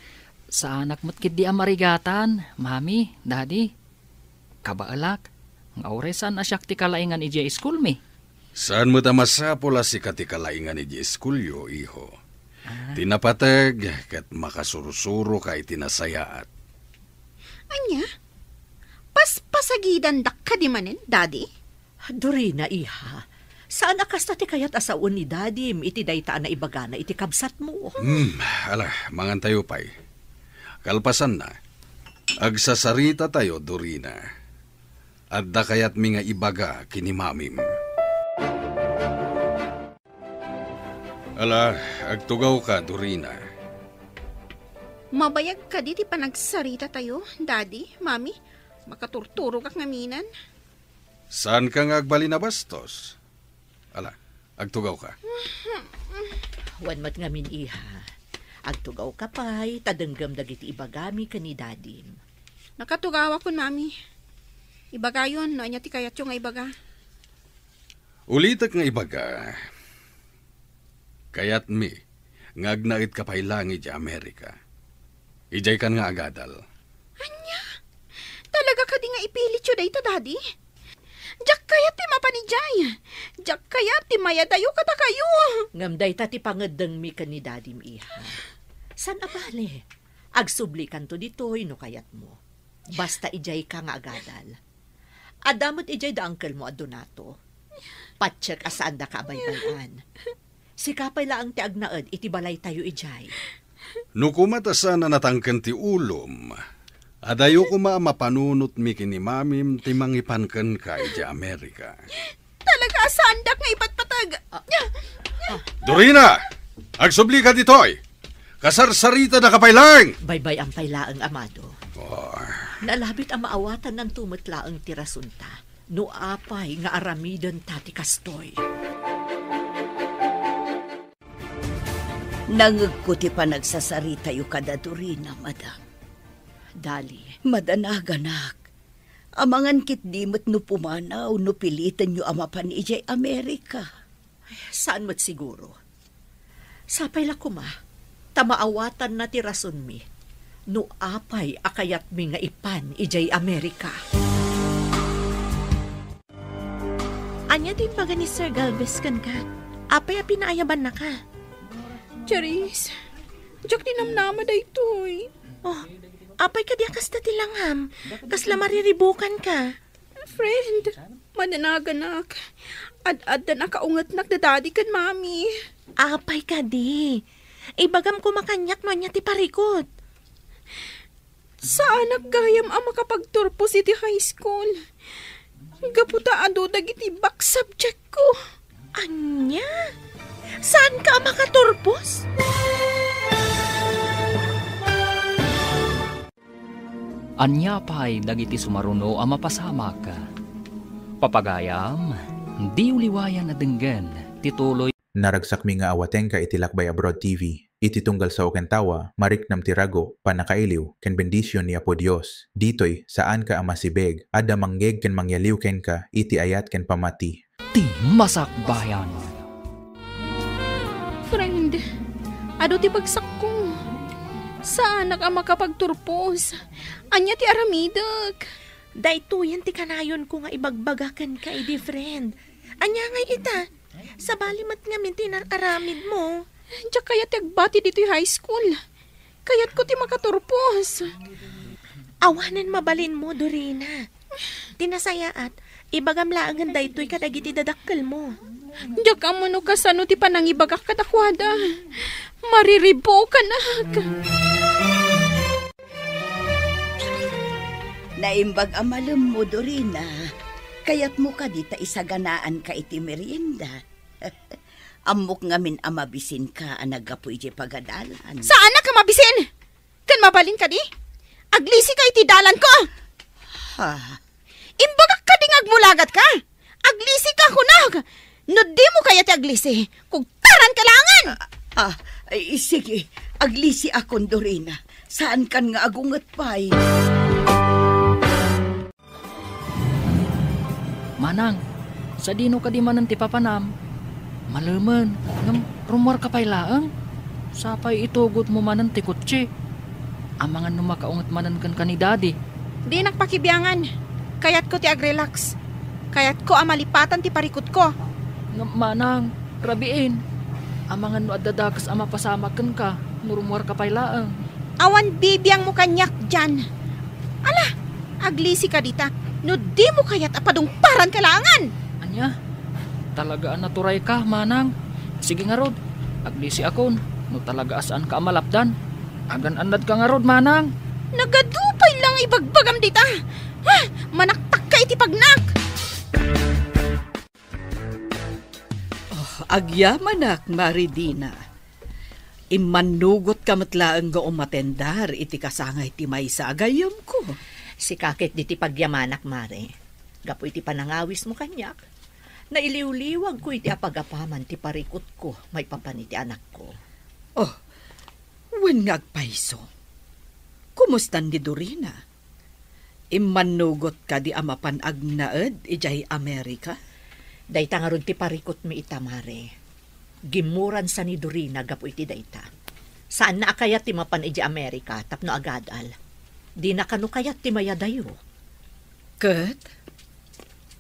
saanak met ketdi a marigatan, Mami, Daddy. Kabaelak, nga uray saan a siak ti kalaingan idiay iskulmi. Saan met a masapul a sika ti kalaingan idiay iskulyo, iho. Ah. Ti napateg ket makasursuroka iti nasayaat. Ania? Paspasagidandak kadi manen, Daddy? Dorina, iha, saan a kasta ti kayat a sawen ni Dadim iti dayta a naibagana iti kabsatmo? Hmm, ala, mangantayo pay. Kalpasanna, agsasarita tayo, Dorina. Adda kayatmi nga ibaga ken ni Mamim. Ala, agtugawka, Dorina. Mabayag kadi ti panagsarita tayo, Daddy, Mami? Makaturturogak ngamin. Saanka nga agbalin a bastos? Ala, agtugawka. Wen met ngamin, iha. Agtugawka pay, ta denggem dagiti ibagami ken ni Dadim. Nakatugawakon, Mami. Ibagayon no ania ti kayatyo nga ibaga. Ulitek nga ibaga, kayatmi nga agnaedka pay laeng idiay Amerika. Idiaykan nga agadal. Ania? Talaga kadi nga ipilityo dayta, Daddy? Diak kayat ti mapan idiay. Diak kayat ti mayadayo kadakayo. Ngem dayta ti pangeddengmi ken ni Dadim, iha. Saan a bale? Agsublikanto ditoy no kayatmo. Basta idiayka nga agadal. Adda met idiay da uncle-mo a Donato. Patiek a saandaka a baybay-an. Sika pay laeng ti agnaed iti balaytayo idiay. No koma ta saan a natangken ti ulom, adayo koma a mapanunotmi ken ni Mamim ti mangipan kenka idiay Amerika. Talaga a saandak nga ipatpateg. Ah. Dorina! Agsublika ditoy! Kasarsaritadaka pay laeng! Baybay-am pay laeng, Amado. Oh. Nalabit a maawatannanto met laeng ti rasonta no apay nga aramidenta ti kastoy. Nangegko ti panagsasaritayo kada Dorina, madam. Dali. Madanaganak. Amangan ketdi met no pumanaw no pilitenyo a mapan idiay Amerika. Saan met siguro. Sapay la koma, ta maawatanna ti rasonmi no apay a kayatmi nga ipan idiay Amerika. Ania ti imbaga ni Sir Galvez kenka? Apay a pinaayabannaka? Charis, diak ti namnama daytoy. Oh, apay kadi a kasta ti langam? Kasla mariribukanka? Friend, madanaganak. Ad-adda nakaungetnak da Daddy ken Mami. Apay kadi? Ibagam koma kaniak no ania ti parikut. Saanak gayam a makapagturpos iti high school. Gapu ta adu dagiti back subject ko. Ania? Saanka a makaturpos? Ania pay dagiti sumaruno a mapasamak? Papagayam, diyo liwayan a denggen ti tuloy. Naragsakmi nga awatenka iti Lakbay Abroad T V. Iti tunggal sao ken tawa, mariknam ti rago, pannakailiw, ken bendision ni Apo Dios. Ditoy, saanka a masibeg. Adda mangngeeg ken mangyaliw kenka iti ayat ken pammati. Ti masakbayan. Friend, adu ti bagsakko. Saanak a makapagturpos. Ania ti aramidek? Daytoyen ti kanayonko nga ibagbaga kenka idi, friend. Ania ngay ita? Sabali met ngamin ti inar-aramidmo. Diak kayat ti agbati ditoy high school. Kayatko ti makaturpos. Awanen mabalinmo, Dorina. Ti nasayaat, ibagam laengen daytoy kadagiti dadakkelmo. Diak ammo no kasano ti panangibagak kadakuada. Mariribukanak. Naimbag a malemmo, Dorina. Kayatmo kadi ta isaganaanka iti merienda? Ammok ngamin a mabisinka a naggapu idiay pagadalan. Saanak a mabisin! Ken mabalin kadi? Aglisika iti dalanko! Ha? Imbagak kadi nga agmulagatka? Aglisika, kunak! No dimo kayat ti aglisi, kugtaranka laengen! Ah, ah, ay, sige. Aglisiakon, Dorina. Saankan nga agunget pay. Manang, sadino kadi manen ti papanam? Malemen, ngem rummuarka pay laeng? Sapay itugotmo manen ti kotse. Amangan no makaunget manen kenka ni Daddy. Dinak pakibiangan. Kayatko ti agrelax. Kayatko a malipatan ti parikutko. Ngem manang, rabiin. Amangan no adda dakes a mapasamak kenka no rummuarka pay laeng. Awan bibiangmo kaniak, Jan. Ala, aglisika dita. No dimo kayat a padungparanka laengen. Ania? Talaga a naturayka, manang. Sige ngarud, aglisiakon no talaga a saanka a malapdan. Agan-annadka ngarud, manang. Nagadu pay la nga ibagbagam dita. Ha? Manaktakka iti pagnak. Oh, agyamanak, Mari Dina. Immannugotka met laeng nga umatendar iti kasangay ti maysa a gayyemko. Sika ket diti pagyamanak, Mare. Gapu iti panangawismo kaniak, nailiwliwagko iti apagapaman ti parikutko maipapan iti anakko. Oh, wen nga agpayso. Kumustan ni Dorina? Immannugot kadi a mapan agnaed idiay Amerika? Dayta ngarud ti parikutmi ita, Mare. Gimmuransa ni Dorina gapu iti dayta. Saanna a kayat ti mapan idiay Amerika tapno agadal. Dina kano kayat ti mayadayo. Ket,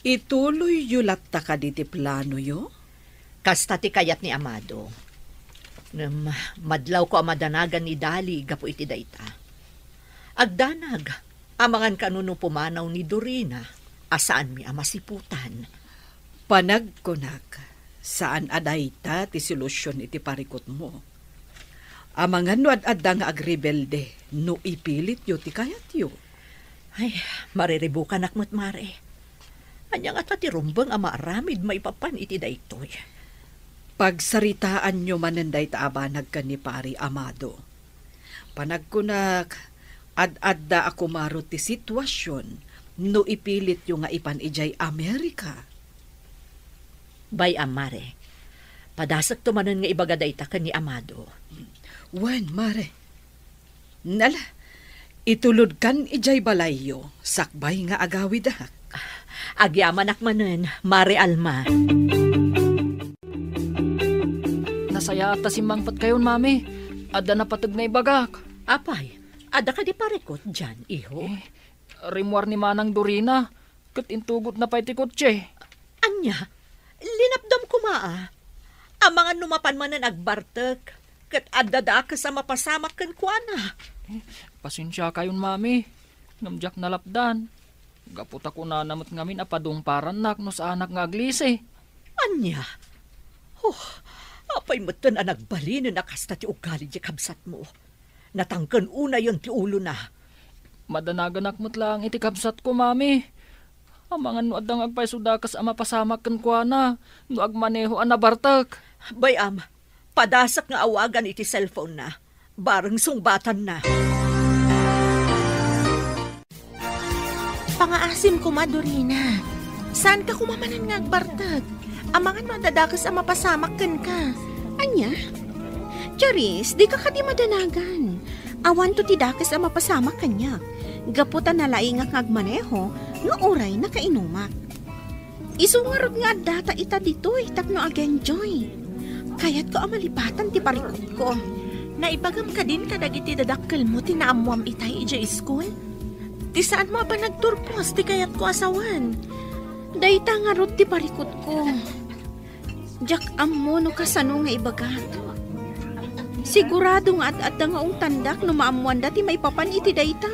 ituloyyo latta kadi ti planoyo? Kasta ti kayat ni Amado. Ngem madlawko a madanagan ni Dali gapu iti dayta. Agdanag, amangan kano no pumanaw ni Dorina a saanmi a masiputan. Panagkunak, saan a dayta ti solusion iti parikutmo. Amangan no ad-adda nga agrebelde no ipilityo ti kayatyo. Ay, mariribukanak met, Mare. Ania ngata ti rumbeng a maaramid maipapan iti daytoy? Pagsaritaanyo manen dayta a banag ken ni Pari Amado. Panagkunak, ad-adda a kumaro ti situasion no ipilityo nga ipan idiay Amerika. Bay-am, Mare. Padasekto manen nga ibaga dayta ken ni Amado. Wen, Mare. Nala, itulodkan idiay balayyo, sakbay nga agawidak. Agyamanak manen, Mare Alma. Nasayaat ta simmangpetkayon, Mami. Adda napateg nga ibagak. Apay, adda kadi parikut dian, iho? Eh, rimmuar ni Manang Dorina, ket intugotna pay ti kotse. Ania? Linapdam koma, a. Amangan no mapan manen agbartek, ket adda dakes a mapasamak kenkuana. Pasensiakayon, Mami, ngem diak nalapdan. Gapu ta kunana met ngamin a padungparannak no saanak nga aglisi. Ania? Oh, apay metten a nagbalinen a kasta ti ugali ti kabsatmo? Natangken unayen ti ulona. Madanaganak met laeng iti kabsatko, Mami. Amangan no adda nga agpayso dakes a mapasamak kenkuana no agmaneho a nabartek. Bay-am, padasek nga awagan iti cellphone-na. Bareng sungbatanna. Pangaasim koma, Dorina. Saanka koma manen nga agbartek? Amangan no adda dakes a mapasamak kenka. Ania? Charis, dika kadi madanagan. Awanto ti dakes a mapasamak kaniak. Gapu ta nalaingak nga agmaneho, nga uray nakainumak. Isu ngarud nga addata ita ditoy tapno agenjoy. Kayatko a malipatan ti parikutko. Naibagam kadin kadagiti dadakkelmo ti naammoam itay idiay iskul? Ti saanmo a panagturpos ti kayatko a sawen. Dayta ngarud ti parikutko. Diak ammo no kasano nga ibagak. Sigurado nga ad-adda nga ungtandak no maammoanda ti maipapan iti dayta.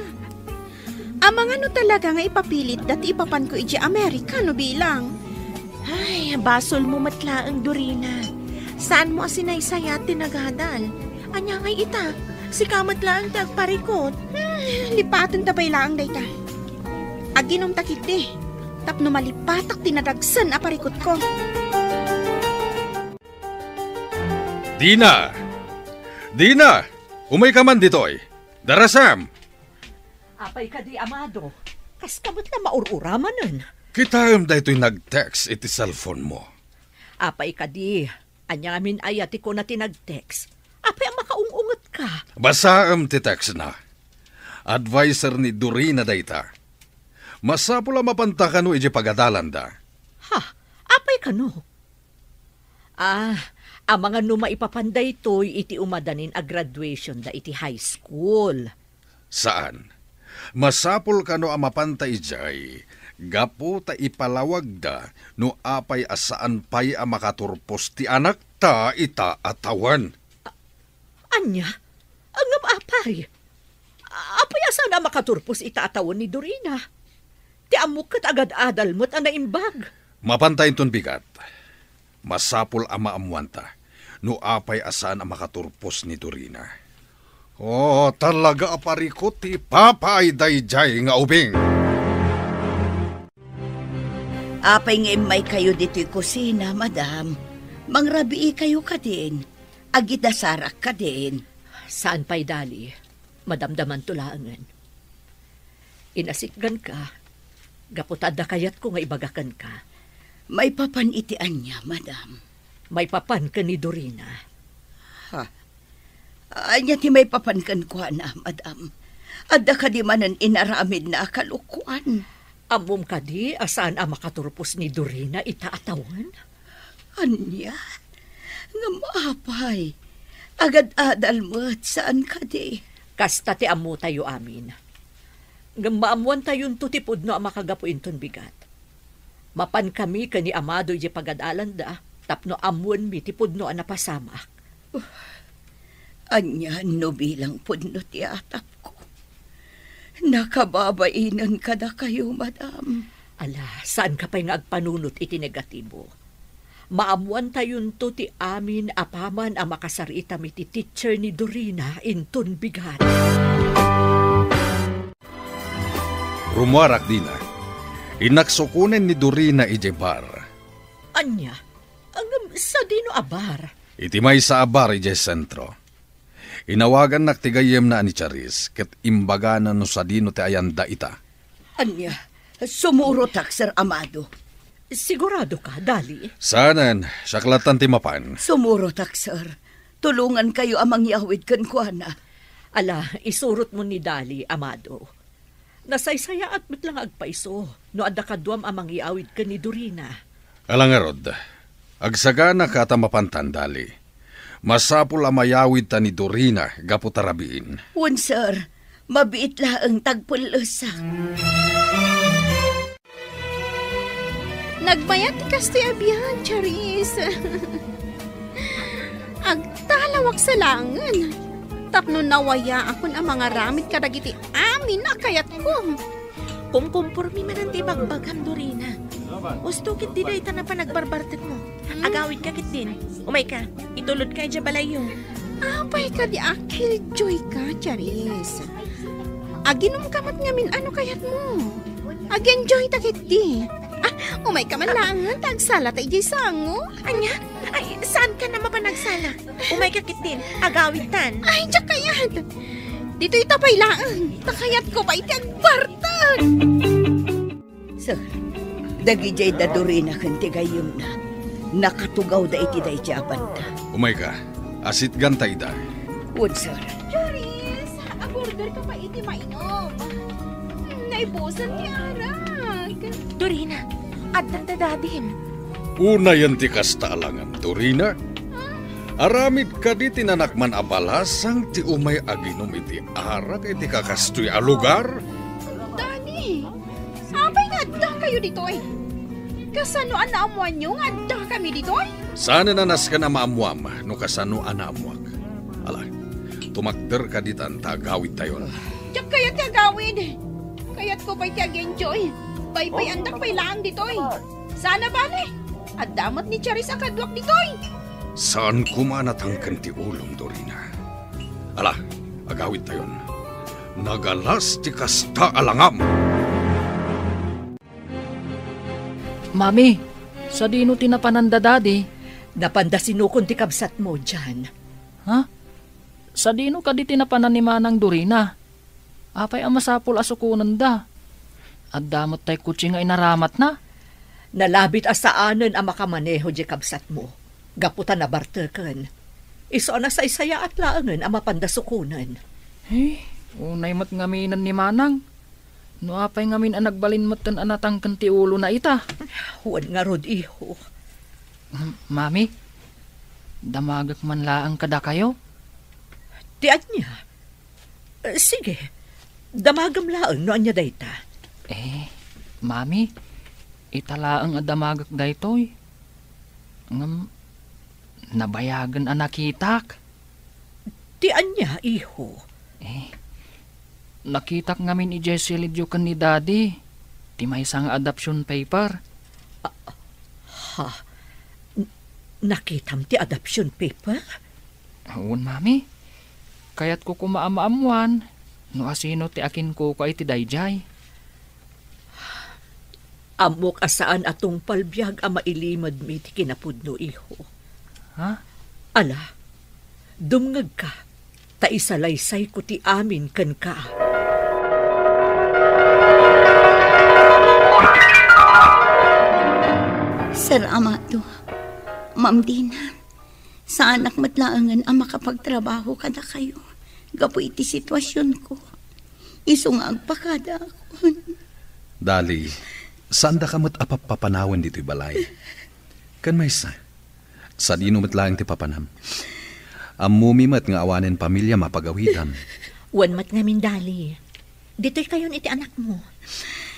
Amangan no talaga nga ipapilitda ti ipapanko idiay Amerika no bilang. Ay, basolmo met laeng, Dorina. Saanmo a sinaysayat ti nagadal. Ania ngay ita? Sika met laeng ti agparikut. Hmm, lipatenta pay laeng dayta. Aginumta ketdi, tapno malipatak ti nadagsen a parikutko. Dina! Dina! Umayka man ditoy! Darasam! Apay kadi, Amado? Kaska met la maur-uramanen. Kitaem daytoy nag-text iti cellphone mo. Apay kadi? Ania ngamin aya ti kuna ti nag-text? Apay a makaung-ungetka? Basaem ti text na. Adviser ni Dorina dayta. Masapul a mapanta kano idiay pagadalanda. Ha? Apay kano? Ah, amangan no maipapan daytoy iti umadanin a graduationda iti high school. Saan. Masapul kano a mapanta idiay, gapu ta ipalawagda no apay a saan pay a makaturpos ti anakta ita a tawen. Ania? Ngem apay? Apay a saan a makaturpos ita a tawen ni Dorina? Ti ammok ket agad-adal met a naimbag. Mapanta inton bigat. Masapul a maammoanta no apay a saan a makaturpos ni Dorina. Oh, talaga a parikut ti ipapaay daydiay nga ubing. Apay nga immaykayo ditoy kusina, madam? Mangrabiikayo kadin? Agidasarak kadin? Saan pay, Dali. Madamdamanto laengen. Inasitganka, gapu ta adda kayatko nga ibaga kenka. Maipapan iti ania, madam? Maipapan ken ni Dorina. Ha? Ania ti maipapan kenkuana, madam? Adda kadi manen inaramidna a kalokuan? Ammom kadi a saan a makaturpos ni Dorina ita a tawen? Ania? Ngem apay? Agad-adal met, saan kadi? Kasta ti ammotayo amin. Ngem maammoantayonto ti pudno a makagapu inton bigat. Mapankami ken ni Amado idiay pagadalanda tapno ammoenmi ti pudno a napasamak. Ania no bilang pudno ti atapko? Nakababainen kadakayo, madam. Ala, saanka pay nga agpanunot iti negatibo. Maammoantayonto ti amin apaman a makasaritam iti teacher ni Dorina inton bigat. Rummuarak dina. Innak sukonen ni Dorina idiay bar. Ania? Ngem sadino a bar? Iti maysa a bar idiay sentro. Inawagannak ti gayyemna a ni Charis ket imbagana no sadino ti ayanda ita. Ania? Sumurotak, Sir Amado. Siguradoka, Dali? Saanen, siak lattan ti mapan. Sumurotak, sir. Tulongankayo a mangyawid kenkuana. Ala, isurotmo ni Dali, Amado. Nasaysayaat met la nga agpayso no adda kaduam a mangyawid ken ni Dorina. Ala ngarud, agsaganaka ta mapantan, Dali. Masapul a mayawidta ni Dorina gapu ta rabiin. Wen, sir. Mabiit laeng ta agpellesak. Nagmayat ti kastoy a biag, Charis. Agtalawak sa laengen tapno nawayaakon a mangaramid kadagiti amin a kayatko. Kumkumpormi manen ti ibagbagam, Dorina. Usto ketdi dayta napan agbarbartekmo. Hmm? Agawidka ketdin. Umayka, itulodka idiay balayyo. Apay kadi a killjoy ka, Charis? Aginumka met ngamin a no kayatmo. Ag-enjoy ta ketdi. Ah, umayka man laengen ta agsala ta idiay sango. Ania? Ay, saanka a mapan agsala? Umayka ketdin, agawidtan. Ay, diak kayat. Ditoy ta pay laeng, ta kayatko pay ti agbartek. Sir, dagidiay da Dorina ken ti gayyemna, nakatugawda iti daydiay a banda. Umayka, asitganta ida. Wen, sir. Charis, agorder ka pay iti mainom. Hmm, naibusan ti arak. Dorina, addan da dadim. Unayen ti kasta a langam, Dorina. Aramid kadi ti nanakman a balasang ti umay aginum iti arak iti kakastoy a lugar? Dani, apay nga addakayo ditoy? Kasano a naammoanyo nga addakami ditoy? Saanen a nasken a maammoam no kasano a naammoak. Ala, tumakder ka ditan ta agawidtayon. Diak kayat ti agawid. Kayatko pay ti agenjoy. Baybay-andak pay laeng ditoy. Saan a bale, adda met ni Charis a kaduak ditoy. Saan koma a natangken ti ulom, Dorina. Ala, agawidtayon. Nagalas ti kasta a langam. Mami, sadino ti napanan da Daddy? Napanda sinukon ti kabsatmo, John. Ha? Sadino kadi ti napanan ni Manang Dorina? Apay a masapul a sukonenda? Adda met tay kotse nga inaramatna? Nalabit a saanen a makamaneho diay kabsatmo, gapu ta nabarteken. Isu a nasaysayaat laengen a mapanda sukonen. Eh, unay met ngaminen ni Manang. No apay ngamin a nagbalin metten a natangken ti ulona ita? Wen ngarud, iho. M-, Mami, damagek man laeng kadakayo? Ti ania? Eh, sige, damagem laeng no ania dayta. Eh, Mami, ita laeng a damagek daytoy. Ngem, nabayagen a nakitak. Ti ania, iho? Eh, nakitak ngamin idiay silidyo ken ni Daddy ti maysa nga adoption paper. Ah, ha? N-, nakitam ti adoption paper? Wen, Mami. Kayatko koma a maammoan no asino ti akinkukua iti daydiay. Ammok a saan a tungpal biag a mailimedmi ti kinapudno, iho. Ha? Ala, dumngegka, ta isalaysayko ti amin kenka. Sir Amado, Ma'am Dina, saanak met laengen a makapagtrabaho kadakayo gapu iti situasionko. Isu nga agpakadaakon. Dali, saandaka met a pappapanawen ditoy balay. Ken maysa, sadino met laeng ti papanam? Ammomi met nga awanen pamiliam a pagawidam. Wen met ngamin, Dali. Ditoykayon iti anakmo.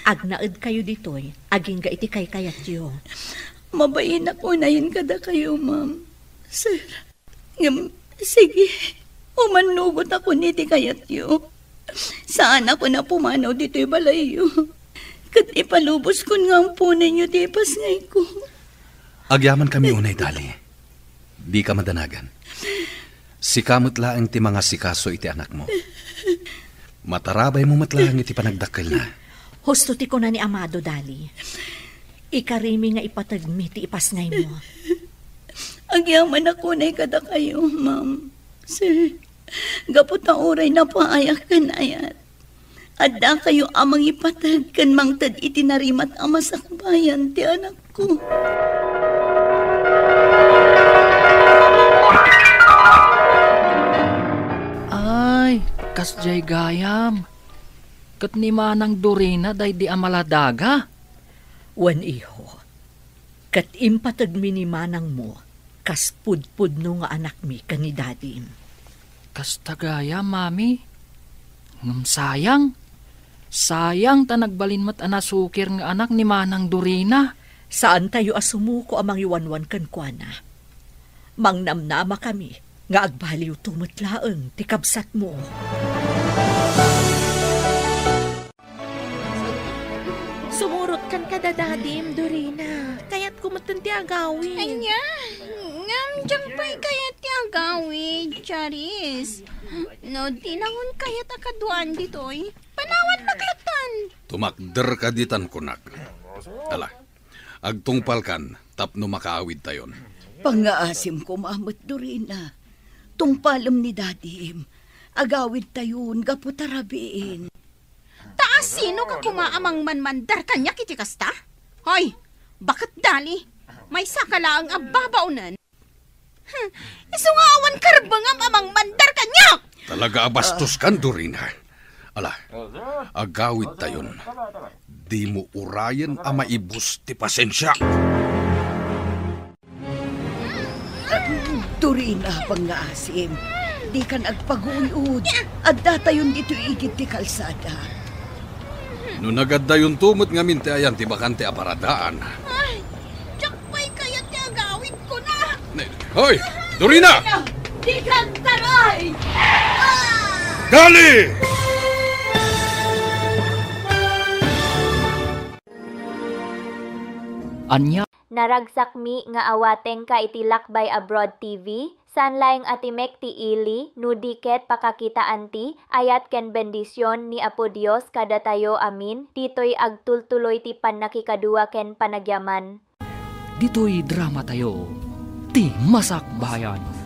Agnaedkayo ditoy, agingga iti kaykayatyo. Mabainak unayen kadakayo, ma'am. Sir, ngem, sige, umannugotakon iti kayatyo. Saanakon a pumanaw ditoy balayyo. Ket ipaluboskon nga amponenyo ti ipasngayko. Agyamankami unay, Dali. Dika madanagan. Sika met laeng ti mangasikaso iti anakmo. Matarabaymo met laeng iti panagdakkelna. Husto ti kuna ni Amado, Dali. Ikarimi nga ipategmi ti ipasngaymo. Agyamanak unay kadakayo, ma'am. Sir, gapu ta uray napaayak ken ayat, addakayo a mangipateg ken mangted iti narimat a masakbayan ti anakko. Ay, kasdiay gayam. Ket ni Manang Dorina daydi a maladaga? Wen, iho. Ket impategmi ni manangmo kas pudpudno nga anakmi ken ni dadim. Kasta gayam, Mami. Ngem sayang. Sayang ta nagbalin met a nasukir nga anak ni Manang Dorina. Saantayo a sumuko a mangiwanwan kenkuana. Mangnamnamakami nga agbaliwto met laeng ti kabsatmo. Sumurotkan kada dadim, Dorina. Kayatko metten ti agawid. Ania? Ngem diak pay kayat ti agawid, Charis. No di nangon kayat a kaduaan ditoy, panawannak lattan. Tumakderka ditan kunak. Ala, agtungpalkan tapno makaawidtayon. Pangngaasim koma met, Dorina. Tungpalem ni dadim. Agawidtayon gapu ta rabiin. Ta asino ka koma a mangmanmandar kaniak iti kasta? Hoy, baket Dali, maysaka laeng a babaonen. Hmm, isu nga awan karbengam a mangmandar kaniak! Talaga a bastoskan, Dorina. Ala, agawidtayon. Dimo urayen a maibus ti pasensiak. Dorina, pangngaasim, dikan agpaguy-ud. Addatayon ditoy igid ti kalsada. No nagaddayonto met ngamin ti ayan ti bakante a paradaan. Ay, diak pay kayat ti agawidkona. Ne-, hoy, Dorina! Di kagtaray! Dali! Ania? Naragsakmi nga awatengka iti Lakbay Abroad T V, saan laeng a timek ti ili, no di ket pakakitaan ti ayat ken bendision ni Apo Dios kadatayo amin, ditoy agtultuloy ti pannakikadua ken panagyaman. Ditoy dramatayo, ti Masakbayan.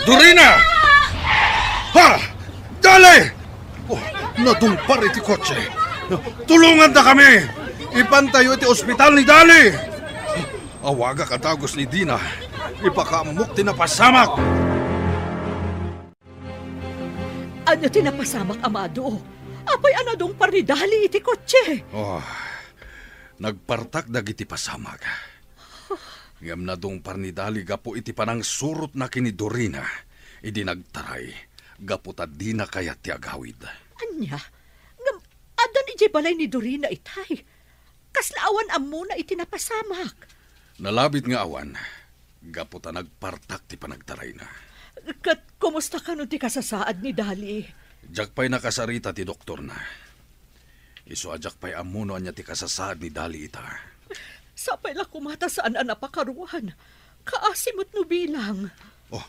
Dorina! Ha! Dali! Oh, nadungpar iti kotse. Tulongandakami! Ipantayo iti ospital ni Dali! Awagak a dagus ni Dina. Ipakaammok ti napasamak. Ania ti napasamak, Amado? Apay a nadungpar ni Dali iti kotse? Oh, nagpartak dagiti pasamak. Ngem nadungpar ni Dali gapu iti panangsurotna ken ni Dorina idi nagtaray, gapu ta dina kayat ti agawid. Ania? Ngem addan idiay balay ni Dorina itay? Kasla awan ammona iti napasamak? Nalabit nga awan, gapu ta nagpartak ti panagtarayna. Ket kumusta kano ti kasasaad ni Dali? Diak pay nakasarita ti doktorna. Isu a diak pay ammo no ania ti kasasaad ni Dali ita. Sapay la koma ta saan a napakaruan. Kaasi met no bilang. Oh,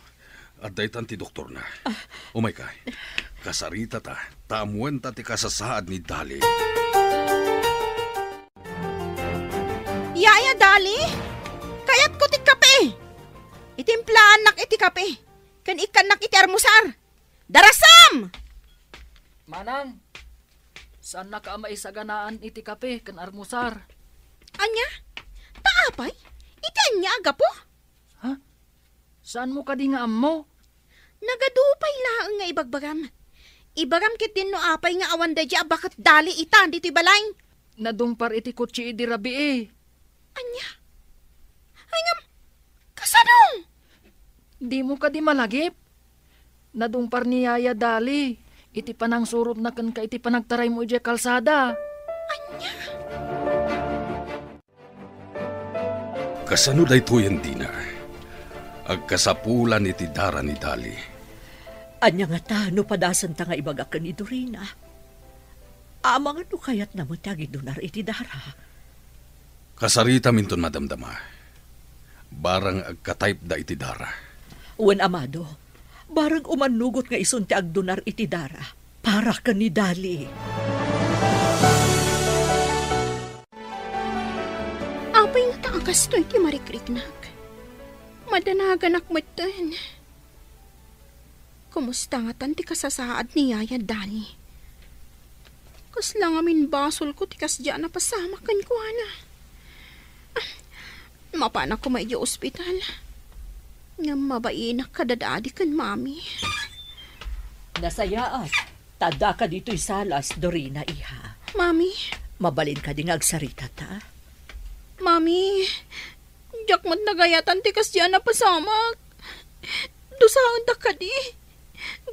adda itan ti doktorna. Ah. Umayka. Kasaritata, ta ammoenta ti kasasaad ni Dali. Yaya Dali, kayatko ti kape. Itimplaannak iti kape, ken ikkannak iti armusar. Darasam! Manang, saannaka a maisaganaan iti kape ken armusar. Ania? Ta apay? Iti ania a gapu? Ha? Saanmo kadi nga ammo? Nagadu pay laeng nga ibagbagam. Ibagam ketdin no apay nga awan daydi a baket Dali itan ditoy balay. Nadungpar iti kotse idi rabii. Ania? Ay ngem, kasano? Dimo kadi malagip? Nadungpar ni Yaya Dali iti panangsurotna kenka iti panagtaraymo idiay kalsada. Ania? Kasano daytoyen, Dina? Agkasapulan iti dara ni Dali. Ania ngata no padasenta nga ibaga ken ni Dorina? Amangan no kayatna met ti agidunar iti dara. Kasaritaminton madamdama. Barang agka-type da iti dara. Wen, Amado, barang umannugot nga isun ti agdunar iti dara para ken ni Dali. Apay ngata a kastoy ti marikriknak? Madanaganak metten. Kumusta ngatan ti kasasaad ni Yaya Dali? Kasla ngamin basolko ti kasdiay a napasamak kenkuana. Ah, mapanak koma idiay ospital. Ngem mabainak kadadadi ken mami. Nasayaat, ta addaka ditoy salas, Dorina, iha. Mami? Mabalin kadi nga agsaritata? Mami, diak met nagayatan ti kasdiay a napasamak. Dusaendak kadi.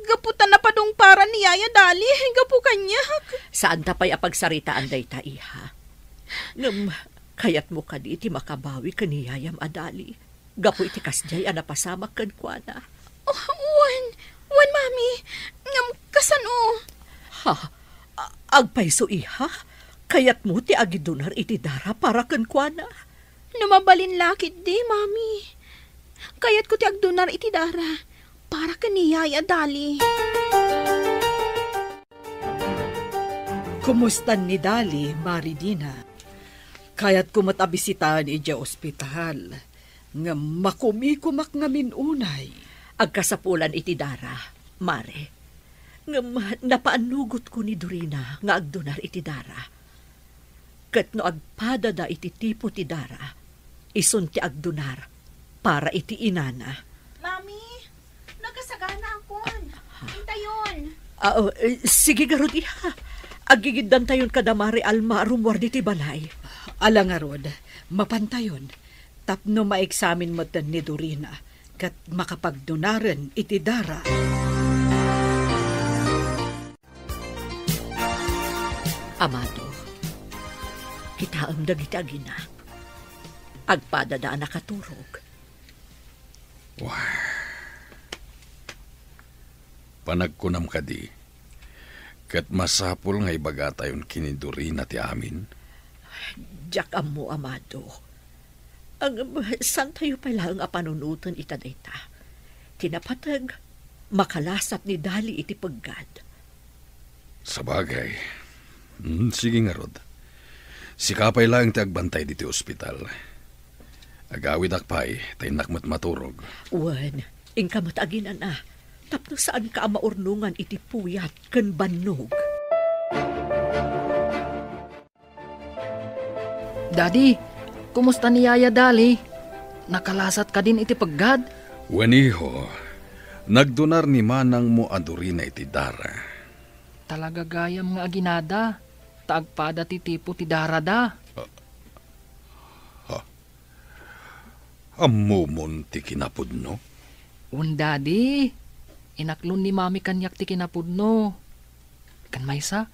Gapu ta napadungparan ni Yaya Dali gapu kaniak. Saanta pay a pagsaritaan dayta, iha. Ngem, kayatmo kadi ti makabawi ken ni Yayam a Dali gapu iti kasdiay a napasamak kenkuana? Oh, wen, wen, Mami. Ngem kasano? Ha? A-, agpayso, iha? Kayatmo ti agidunar iti dara para kenkuana? No mabalin la ketdi, Mami. Kayatko ti agdunar iti dara para ken ni Yaya Dali. Kumustan ni Dali, Mari Dina? Kayatko met a bisitaen idiay ospital, ngem makumikumak ngamin unay. Agkasapulan iti dara, Mare. Ngem napaannugotko ni Dorina nga agdunar iti dara. Ket no agpadada iti tipo ti dara, isun ti agdunar para iti inana. Mami, nagkasaganaakon. Intayon. Ah, oh, eh, sige garud, iha. Aggigiddantayon kada Mari Alma a rummuar ditoy balay. Ala ngarud, mapantayon. Tapno maeksamin metten ni Dorina ket makapagdunaren iti dara. Amado, kitaem dagiti aginak. Agpadada a nakaturog. Wah. Panagkunam kadi, ket masapul nga ibagatayon ken ni Dorina ti amin? Diak ammo, amado. Ngem, saantayo pay laeng a panunoten ita dayta. Ti napateg, makalasat ni Dali iti peggad. Sabagay. Hmm, sige ngarud. Sika pay laeng ti agbantay ditoy ospital. Agawidak pay, ta innak met maturog. Wen, inka met aginana, tapno saanka a maurnongan iti puyat ken bannog. Daddy, kumusta ni Yaya Dali? Nakalasat kadin iti peggad? Wen, iho, nagdunar ni manangmo a Dorina iti dara. Talaga gayam nga aginada, ta agpada ti tipo ti darada. Ha? Ammomon ti kinapudno? Wen, Daddy. Inaklon ni Mami kaniak ti kinapudno. Ken maysa,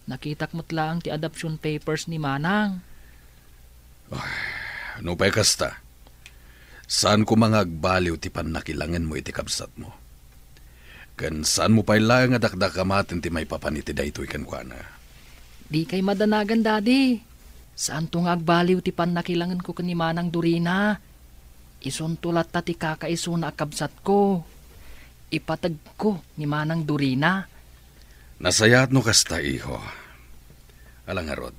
nakitak met laeng ti adoption papers ni Manang. Ay, nupay kasta, saan koma nga agbaliw ti pannakilangenmo iti kabsatmo. Ken saanmo pay laeng a dakdakamaten ti maipapan iti daytoy kenkuana. Dikay madanagan, Daddy. Saanto nga agbaliw ti pannakilangenko ken ni Manang Dorina. Isunto latta ti kakaisuna a kabsatko. Ipategko ni Manang Dorina. Nasayaat no kasta, iho. Ala ngarud,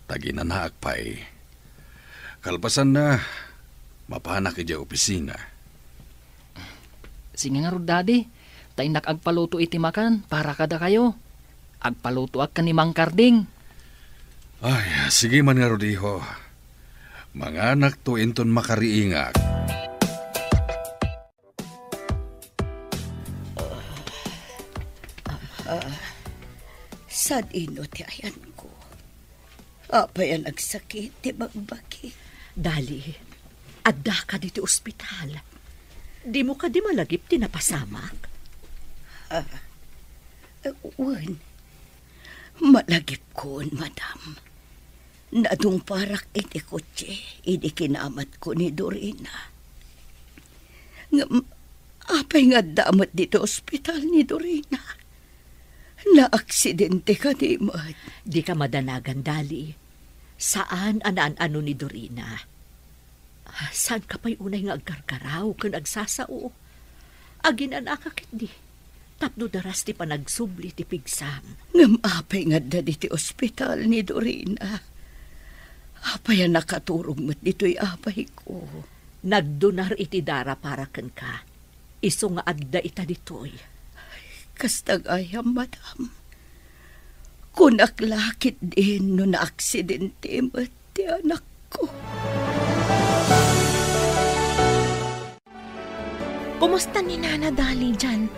ta aginanaak pay. Kalpasanna, mapanak idiay opisina. Sige ngarud, Daddy, ta innak agpaluto iti makan para kadakayo. Agpalutoak ken ni Mang Karding. Ay, sige man ngarud, iho. Manganakto inton makariingak. Ah, sadino ti ayanko? Apay a nagsakit ti bagbagi? Dali, addaka ditoy ospital. Dimo kadi malagip ti napasamak? Ah, wen. Malagipkon, madam. Nadungparak iti kotse idi kinamatko ni Dorina. Ngem apay nga adda met ditoy ospital ni Dorina? Naaksidente kadi met? Dika madanagan, Dali. Saan a naan-ano ni Dorina. Saanka pay unay nga agkarkaraw ken agsasao? Aginanaka ketdi, tapno daras ti panagsubli ti pigsam. Ngem apay nga adda ditoy ospital ni Dorina? Apay a nakaturog met ditoy apayko? Nagdonar iti dara para kenka. Isu nga adda ita ditoy. Kasta gayam, madam. Kunak la ketdin no naaksidente met ti anakko. Kumusta ni Nana Dali dian?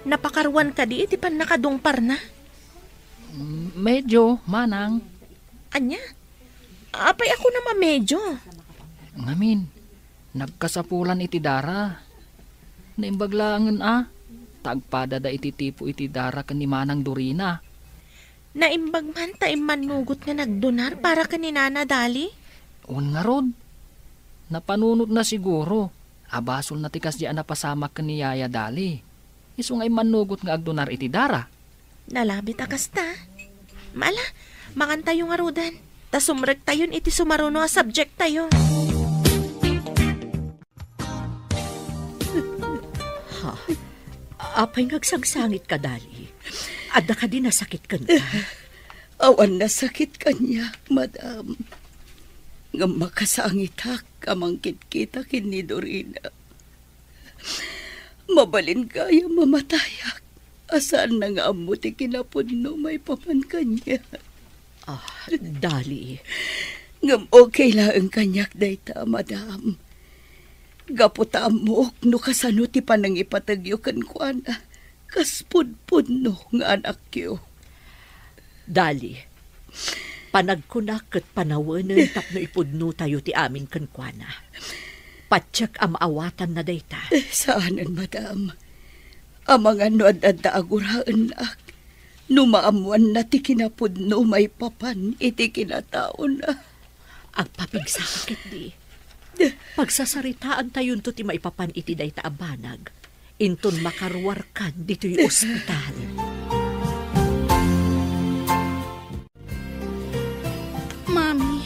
Napakaruan kadi iti pannakadungparna? Mm, medyo, manang. Ania? Apay a kunam a medyo? Ngamin, nagkasapulan iti dara. Naimbag laengen a, ta agpadada iti tipo iti dara ken ni Manang Dorina. Naimbag man ta immannugot nga nagdonar para ken ni Nana Dali? Wen ngarud, napanunotna siguro a basolna ti kasdi a napasamak ken ni Yaya Dali. Isu nga immannugot nga agdonar iti dara. Nalabit a kasta. Ala, mangantayo ngaruden, ta sumrektayon iti sumaruno a subjecttayo. Ha? Apay nga agsangsangitka, Dali? Adda kadi nasakit kenka? Awan nasakit kaniak, madam. Ngem makasangitak a mangkitkita ken ni Dorina. Mabalin gayam a matayak a saanna nga ammo ti kinapudno maipapan kaniak. Ah, Dali. Ngem okay laeng kaniak dayta, madam. Gapu ta ammok no kasano ti panangipategyo kenkuana, kas pudpudno nga anakyo. Dali, panagkunak ket panawenen tapno ipudnotayo ti amin kenkuana. Patiek a maawatanna dayta. Eh, saanen, madam. Amangan no ad-adda a guraennak, no maammoanna ti kinapudno maipapan iti kinataona. Agpapigsaka ketdi. Pagsasaritaantayonto ti maipapan iti dayta a banag, inton makaruarkan ditoy ospital. Mami,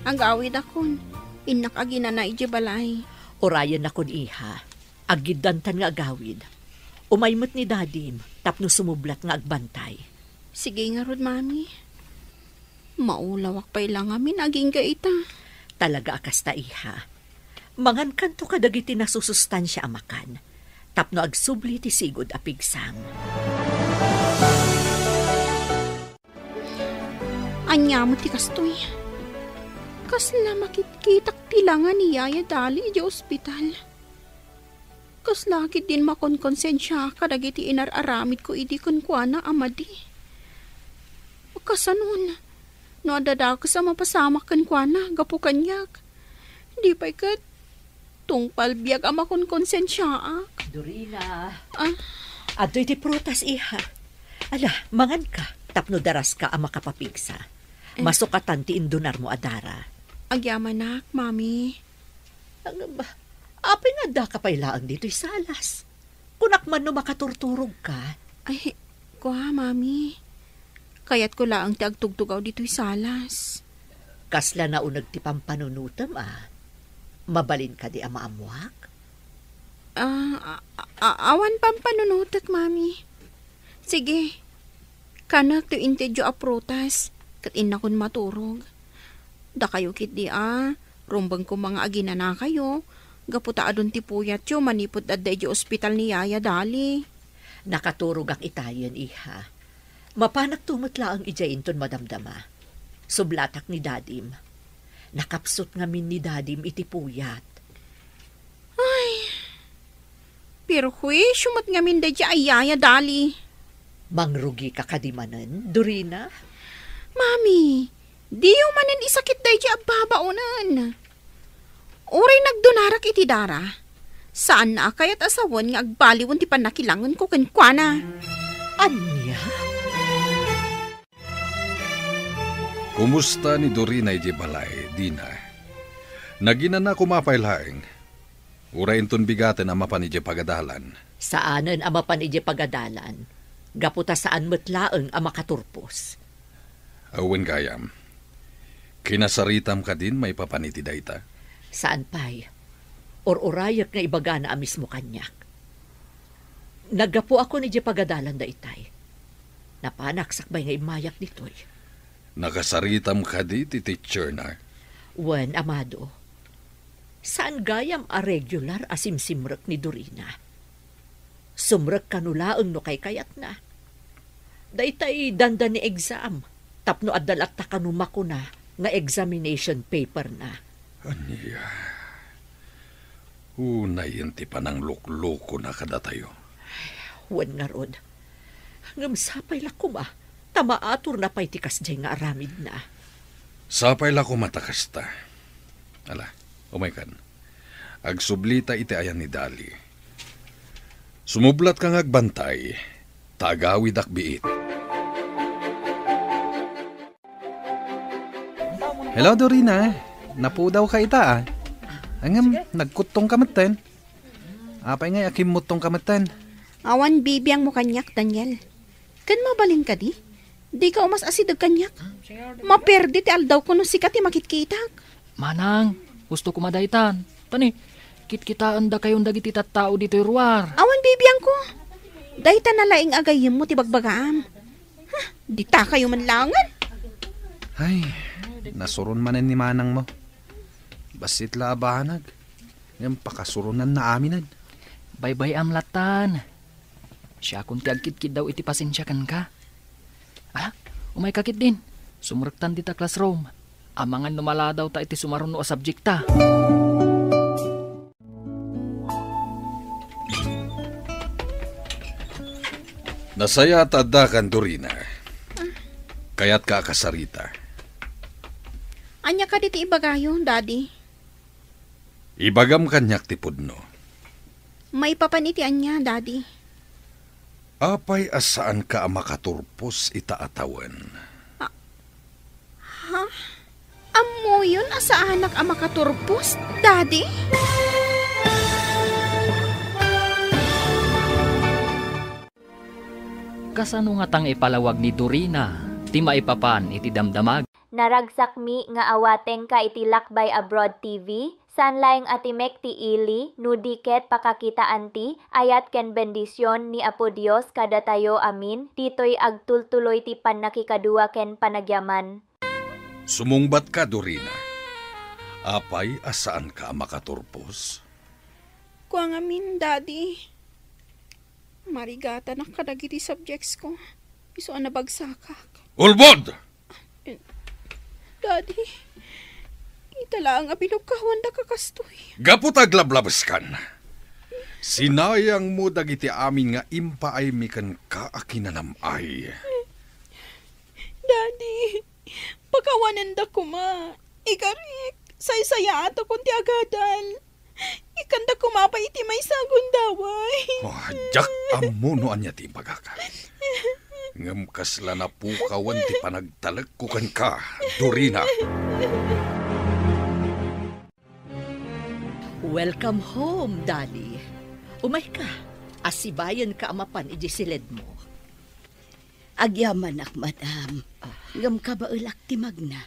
agawidakon. Innak aginana idiay balay. Urayennakon, iha. Aggiddantan nga agawid. Umay met ni Dadim tapno sumublat nga agbantay. Sige ngarud, Mami. Maulawak pay la ngamin agingga ita. Talaga a kasta, iha. Mangankanto kadagiti nasusustansia a makan tapno agsubli ti sigud a pigsam. Ania met ti kastoy? Kasla makitkitak ti langa ni Yaya Dali idiay ospital. Kasla ketdin makonkonsensia kadagiti inar-aramidko idi kenkuana a madi. Kasanon, no adda dakes a mapasamak kenkuana gapu kaniak, di pay ket tungpal biag a makonkonsensiaak. Dorina. Ah? Adtoy ti prutas, iha. Ala, manganka, tapno daraska a makapapigsa. Eh. Masukatan ti indunarmo a dara. Agyamanak, Mami. Ngem, apay nga addaka pay laeng ditoy salas? Kunak man no makaturturogka. Ay, kua, Mami. Kayatko laeng ti agtugtugaw ditoy salas. Kasla nauneg ti pampanunotem, a? Mabalin kadi a maammoak? Ah, a-, a-, awan pampanunotek, Mami. Sige, kanek ti intedyo a prutas, ket innakon maturog. Dakayo ketdi a, rumbeng koma nga aginanakayo, gapu ta adun ti puyatyo manipud adda idiay ospital ni Yaya Dali. Nakaturogak itayen, iha. Mapanakto met laeng idiay inton madamdama. Sublatak ni Dadim. Nakapsut ngamin ni Dadim iti puyat. Ay, perhuisio met ngamin daydiay a Yaya Dali. Mangrugika kadi manen, Dorina? Mami, diyo manen isakit daydiay a babaonen. Uray nagdunarak iti dara, saanna a kayat a sawen nga agbaliwen ti pannakilangenko kenkuana. Ania? Kumusta ni Dorina idiay balay, Dina? Naginana koma pay laeng? Uray inton bigaten a mapan idiay pagadalan? Saanen a mapan idiay pagadalan, gapu ta saan met laeng a makaturpos. Awan gayam. Kinasaritam kadin maipapan iti dayta? Saan pay. Ur-urayek nga ibagana a mismo kaniak. Naggapuakon idiay pagadalan daytay. Napanak sakbay nga immayak ditoy. Nakasaritam kadi ti teacher na? Wen, Amado. Saan gayam a regular a simsimrek ni Dorina. Sumrek kano laeng no kaykayatna. Daytay dandani exam, tapno adda latta kano makuna nga examination paper na. Ania? Unayen ti panangluklukona kadatayo. Wen ngarud. Ngem sapay la koma, ta maaturna pay ti kasdiay nga aramidna. Sapay la koma ta kasta. Ala, umaykan. Agsublita iti ayan ni Dali. Sumublatka nga agbantay, ta agawidak biit. Hello, Dorina. Napudawka ita, a. Ngem, nagkuttongka metten. Apay ngay a kimmuttongka metten? Awan bibiangmo kaniak, Daniel. Ken mabalin kadi? Dika umas-asideg kaniak. Maperdi ti aldawko no sika ti makitkitak. Manang, husto koma daytan. Tani, kitkitaendakayon dagiti tattao ditoy ruar. Awan bibiangko. Dayta nalaing a gayyemmo ti bagbagaam. Huh, ditakayo man laengen. Ay, nasuron manen ni manangmo. Bassit la a banag. Ngem pakasuronnanna aminen. Baybay-am lattan. Siakon ti agkitkiddaw iti pasensia kenka. Ala, umayka ketdin. Sumrektan dita classroom. Amangan no maladawta iti sumaruno a subjekta. Nasayaat a addakan, Dorina. Kayatka a kasarita. Ania kadi ti ibagayo, Daddy? Ibagam kaniak ti pudno. Maipapan iti ania, Daddy? Apay a saanka a makaturpos ita a tawen? A-, ha? Am-, Ammoyon a saanak a makaturpos, Daddy? Kasano ngata nga ipalawag ni Dorina ti maipapan iti damdamag? Naragsakmi nga awatengka iti Lakbay Abroad T V, saan laeng a timek ti ili, no di ket pakakitaan ti ayat ken bendision ni Apo Dios kadatayo amin, ditoy agtultuloy ti pannakikadua ken panagyaman. Sumungbatka, Dorina. Apay a saanka a makaturpos? Kua ngamin, Daddy. Marigatanak kadagiti subjects ko. Isu a nabagsakak. Ulbod! Daddy, kita laeng a binugkawandak a kastoy. Gapu ta aglablabeskan, sinayangmo dagiti amin nga impaaymi kenka a kinanam-ay. Daddy, pakawanenda koma. Ikarik, saysayaatakon ti agadal. Ikkanda koma pay iti maysa a gundaway. Oh, diak ammo no ania ti ibagak. Ngem kasla napukawan ti panagtalekko kenka, Dorina. Welcome home, Dali. Umayka, asibayenka a mapan iti siledmo. Agyamanak, madam. Ah. Ngem kabaelak ti magna.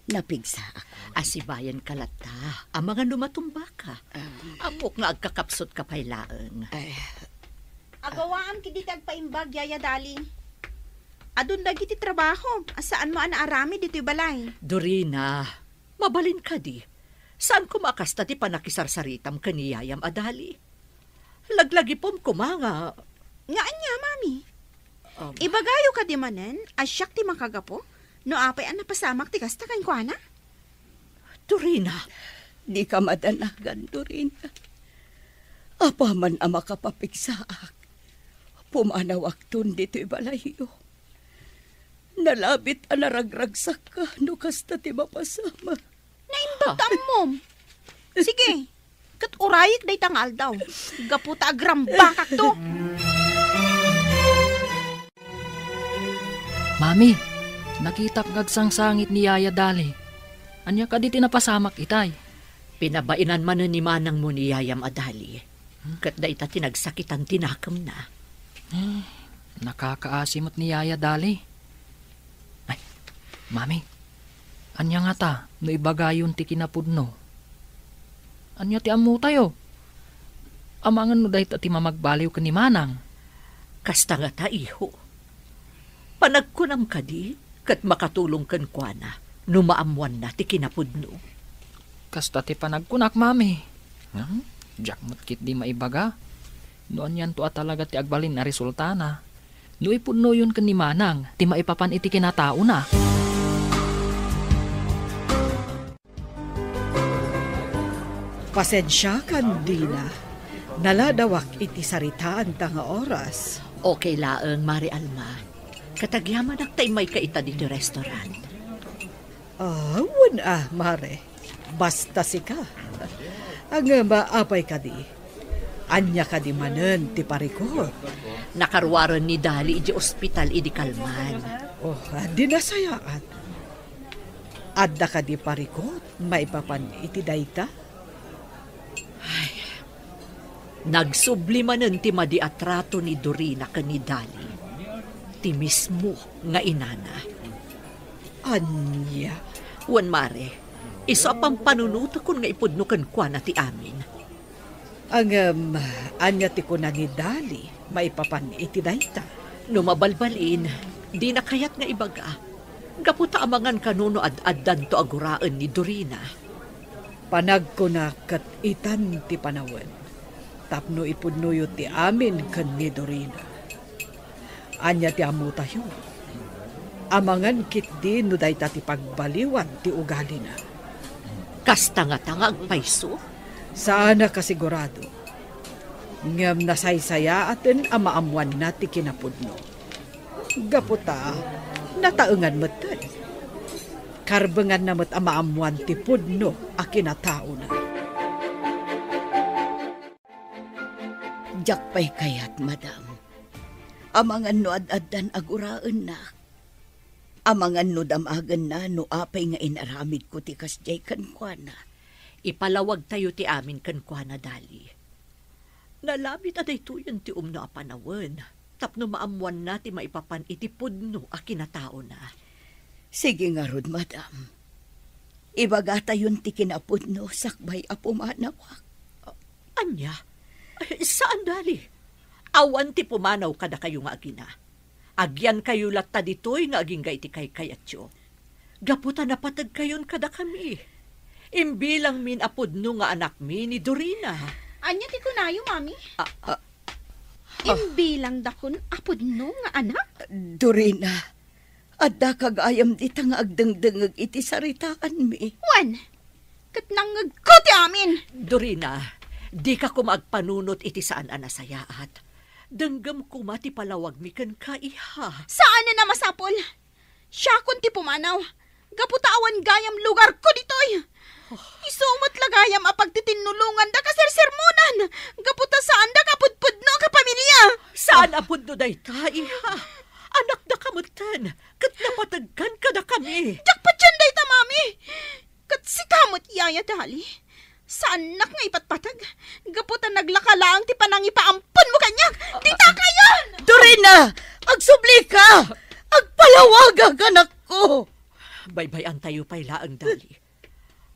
Napigsaak. Asibayenka latta. Amangan no matumbaka. Ah. Ammok nga agkakapsutka pay laeng. Ay. Agawaam ketdi ti agpaimbag, Yaya Dali. Adun dagiti trabaho a saanmo a naaramid ditoy balay. Dorina, mabalin kadi. Saan koma a kasta ti pannakisarsaritam ken ni yayam a Dali. Laglagipem koma nga. Nga ania, Mami? Um. Ibagayo kadi manen a siak ti makagapu no apay a napasamak ti kasta kenkuana? Dorina. Dika madanagan, Dorina. Apaman a makapapigsaak, pumanawakton ditoy balayyo. Nalabit a naragragsakka no kasta ti mapasamak. Naimbag ta ammom. Sige, ket urayek dayta nga aldaw. Gapu ta agrambakakto. Mami, nakitak nga agsangsangit ni Yaya Dali. Ania kadi ti napasamak itay? Pinabaenan manen ni manangmo ni yayam a Dali. Ket dayta ti nagsakitan ti nakemna. Eh, nakakaasi met ni Yaya Dali. Ay, Mami, ania ngata no ibagayon ti kinapudno? Ania ti ammotayo? Amangan no dayta ti mamagbaliw ken ni manang. Kasta ngata, iho. Panagkunam kadi ket makatulong kenkuana no maammoanna ti kinapudno. Kasta ti panagkunak, Mami. Ngem, diak met ketdi maibaga no anianto a talaga ti agbalin a resultana no ipudnoyon ken ni manang ti maipapan iti kinataona. Pasensiakan, Dina. Naladawak iti saritaanta nga oras. Okay laeng, Mare Alma. Ket agyamanak ta immayka ita ditoy restaurant. Ah, wen a, Mare. Basta sika. Ngem, apay kadi? Ania kadi manen ti parikut? Nakaruaren ni Dali idiay ospital idi kalman. Oh, di nasayaat. Adda kadi parikut maipapan iti dayta? Ay, nagsubli manen ti madi a trato ni Dorina ken ni Dali, ti mismo nga inana. Ania? Wen, Mare, isu a pampanunotekon nga ipudno kenkuana ti amin. Ngem, ania ti kuna ni Dali maipapan iti dayta? No mabalbalin, dina kayat nga ibaga. Gapu ta amangan kano no ad-addanto a guraen ni Dorina. Panagkunak ket itan ti panawen tapno ipudnoyo ti amin ken ni Dorina. Ania ti ammotayo? Amangan ketdi no dayta ti pagbaliwan ti ugalina. Kasta ngata nga agpayso? Saanak a sigurado. Ngem nasaysayaaten a maammoanna ti kinapudno. Gapu ta nataengan metten. Karbenganna met a maammoan ti pudno a kinataona. Diak pay kayat, madam. Amangan no ad-addan a guraennak. Amangan no damagenna no apay nga inaramidko ti kasdiay kenkuana. Ipalawagtayo ti amin kenkuana, Dali. Nalabit a daytoyen ti umno a panawen tapno maammoanna ti maipapan iti pudno a kinataona. Sige ngarud, madam. Ibagatayon ti kinapudno sakbay a pumanawak. A-, ania? Ay, saan, Dali. Awan ti pumanaw kadakayo nga agina. Agyankayo latta ditoy nga agingga iti kaykayatyo. Gapu ta napategkayon kadakami. Imbilangmin a pudno nga anakmi ni Dorina. Ania ti kunayo, Mami? Ah, ah, ah. Imbilangdakon a pudno nga anak? Dorina, addaka gayam dita nga agdengdengngeg iti saritaanmi. Wen, ket nangngegko ti amin. Dorina, dika koma agpanunot iti saan a nasayaat. Denggem koma ti palawagmi kenka, iha. Saanen a masapul. Siakon ti pumanaw. Gapu ta awan gayam lugarko ditoy. Isu met la gayam a pagtitinulongan da kasersermonan. Gapu ta saan da kapudpudno ka pamilia. Saan a pudno dayta, iha. Anakdaka metten, ket napategkan kadakami. Diak patien dayta, Mami. Ket sika met, Yaya Dali, saannak nga ipatpateg, gapu ta naglaka laeng ti panangipaamponmo kaniak. Dita kayon! Dorina! Agsublika! Agpalawagak, anakko! Baybay-antayo pay laeng, Dali.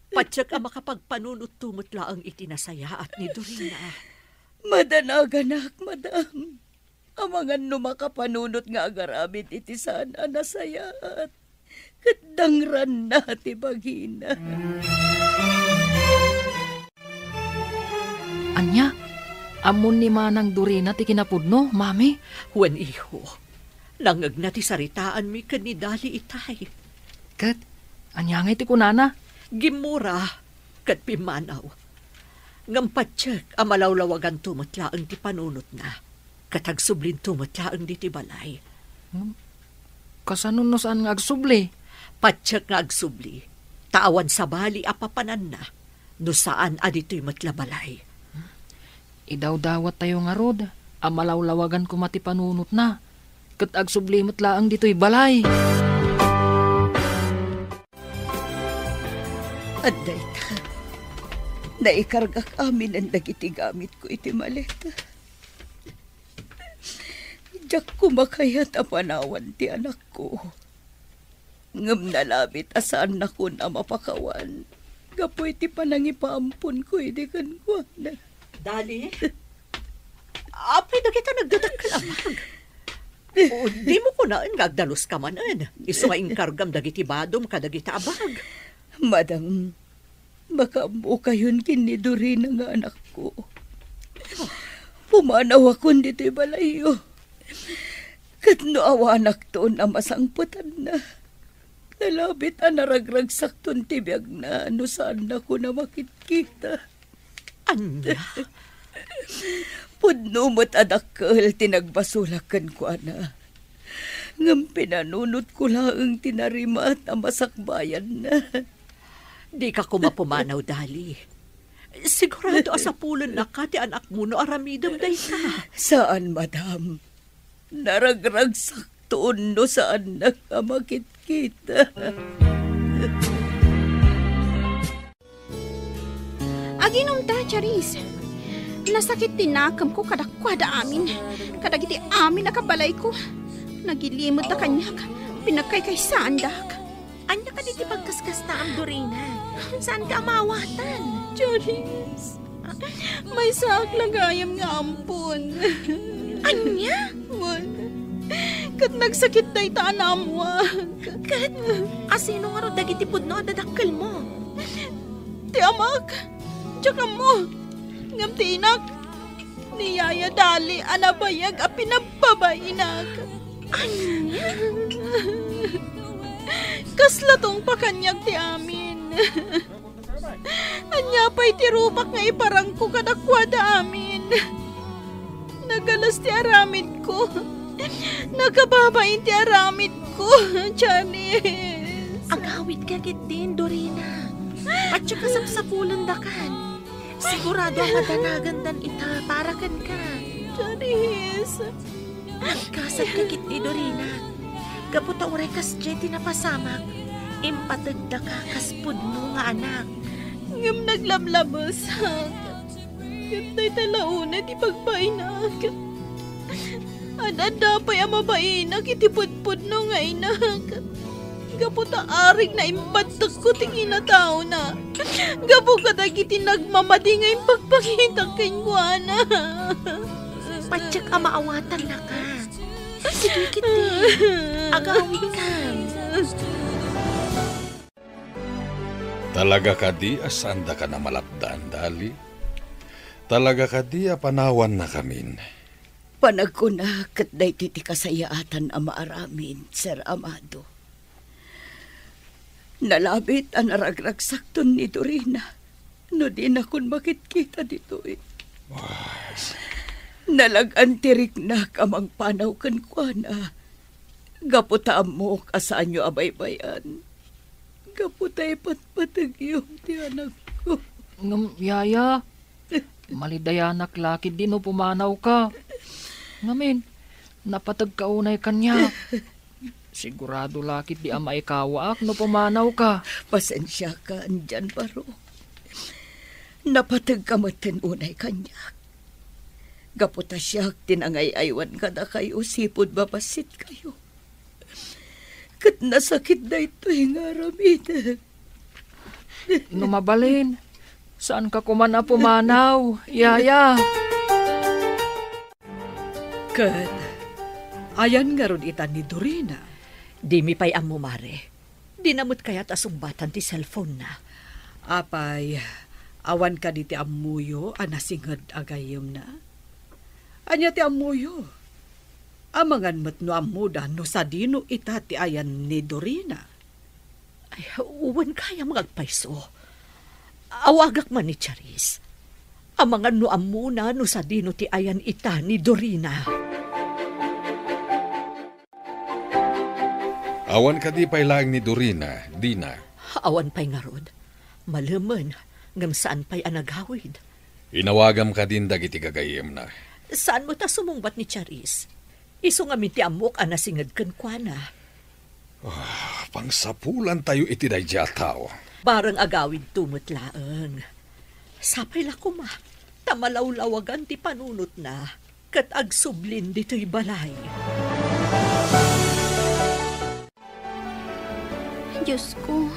Patiek a makapagpanunotto met laeng iti nasayaat ni Dorina. Madanaganak, madam. Amangan no makapanunot nga agaramid iti saan a nasayaat, ket dangranna ti bagina. Ania? Ammon ni Manang Dorina ti kinapudno, Mami? Wen, iho. Nangngegna ti saritaanmi ken ni Dali itay. Ket ania ngay ti kunana? Gimmura ket pimmanaw. Ngem patiek a malawlawaganto met laeng ti panunotna, ket agsublinto met laeng ditoy balay. Ngem kasano no saan nga agsubli? Patiek nga agsubli, ta awan sabali a papananna no saan a ditoy met la balay. Idawdawattayo ngarud a malawlawagan koma ti panunotna, ket agsubli met laeng ditoy balay. Adda ita, naikargak aminen dagiti gamitko iti maleta. Diak koma kayat a panawan ti anakko. Ngem nalabit a saannakon a mapakawan gapu iti panangipaamponko idi kenkuana. Dali, apay dagita nagdadakkel a bag? O, dimo kunaen nga agdaluska manen, isu nga inkargam dagiti badom kadagita a bag. Madam, makaammokayon ken ni Dorina nga anakko. Pumanawakon ditoy balayyo. Ket no awanakton a masangpetanna, nalabit a naragragsakton ti biagna no saannakon a makitkita. Ania? Pudno met a dakkel ti nagbasolak kenkuana. Ngem pinanunotko laeng ti narimat a masakbayanna. Dika koma pumanaw, Dali. Sigurado a sapulennaka ti anakmo no aramidem dayta. Saan, madam. Naragragsakton no saannak a makitkita. Aginumta, Charis. Nasakit ti nakemko kadakuada amin, kadagiti amin a kabalayko. Nagilimedda kaniak, pinagkaykaysaandak. Ania kadi ti pagkaskastaam, Dorina? Saanka a maawatan? Charis, maysaak la gayam nga ampon. Ania? Wen, ket nagsakit dayta a naammoak. Ket asino ngarud dagiti pudno a dadakkelmo? Ti amak, diak ammo. Ngem ti inak, ni Yaya Dali a nabayag a pinababainak. Ania? Kasla tungpa kaniak ti amin. Ania pay ti rupak nga iparangko kadakuada amin? Nagalas ti aramidko. Nakababain ti aramidko, Janice. Agawidka ketdin, Dorina. Patio kasapsapulendakan. Sigurado a madanagandan ita para kenka. Janice. Agkasatka ketdi, Dorina. Gapu ta uray kasdiay ti napasamak, impategdaka kas pudno nga anak. Ngem naglablabesak. Ket dayta la unay ti pagbainak. Ad-adda pay a mabainak iti pudpudno nga inak. Gapu ta arigna imbadtekko ti kinataona. Gapu kadagiti nagmamadi nga impagpakitak kenkuana. Patiek a maawatannaka. Sige, Kitty. Agawidkan. Talaga kadi a saandaka a malapdan, Dali? Talaga kadi a panawannakamin? Panagkuna ket daytoy ti kasayaatan a maaramid, Sir Amado. Nalabit a naragragsakton ni Dorina no dinakon makitkita ditoy. Ay. Nalag-an ti riknak a mangpanaw kenkuana gapu ta ammok a saanyo a baybay-an. Gapu ta ipatpategyom ti anakko. Ngem, Yaya, malidayanak la ketdi no pumanawka. Ngamin, napategka unay kaniak. Sigurado la ketdi a maikawaak no pumanawka. Pasensiakan, Gian Barok. Napategka metten unay kaniak. Gapu ta siak ti nangay-aywan kadakayo sipud mabassit kayo. Ket nasakit daytoy nga aramidek. No mabalin, saanka koman a pumanaw, Yaya. Ket ayan ngarud ita ni Dorina? Dimi pay ammo, Mare. Dina met kayat a sungbatan ti cellphone-na. Apay, awan kadi ti ammoyo a nasinged a gayyemna? Ania ti ammoyo? Amangan met no ammoda no sadino ita ti ayan ni Dorina. Ay, wen gayam nga agpayso. Awagak man ni Charis. Amangan no ammona no sadino ti ayan ita ni Dorina. Awan kadi pay laeng ni Dorina, Dina? Awan pay ngarud. Malemen, ngem saan pay a nagawid. Inawagam kadin dagiti gagayyemna. Saan met a sumungbat ni Charis? Isu ngamin ti ammok a nasinged kenkuana. Ah, pangsapulantayo iti daydiay a tao. Bareng agawidto met laeng. Sapay la koma, ta malawlawagan ti panunotna ket agsublin ditoy balay. Diosko,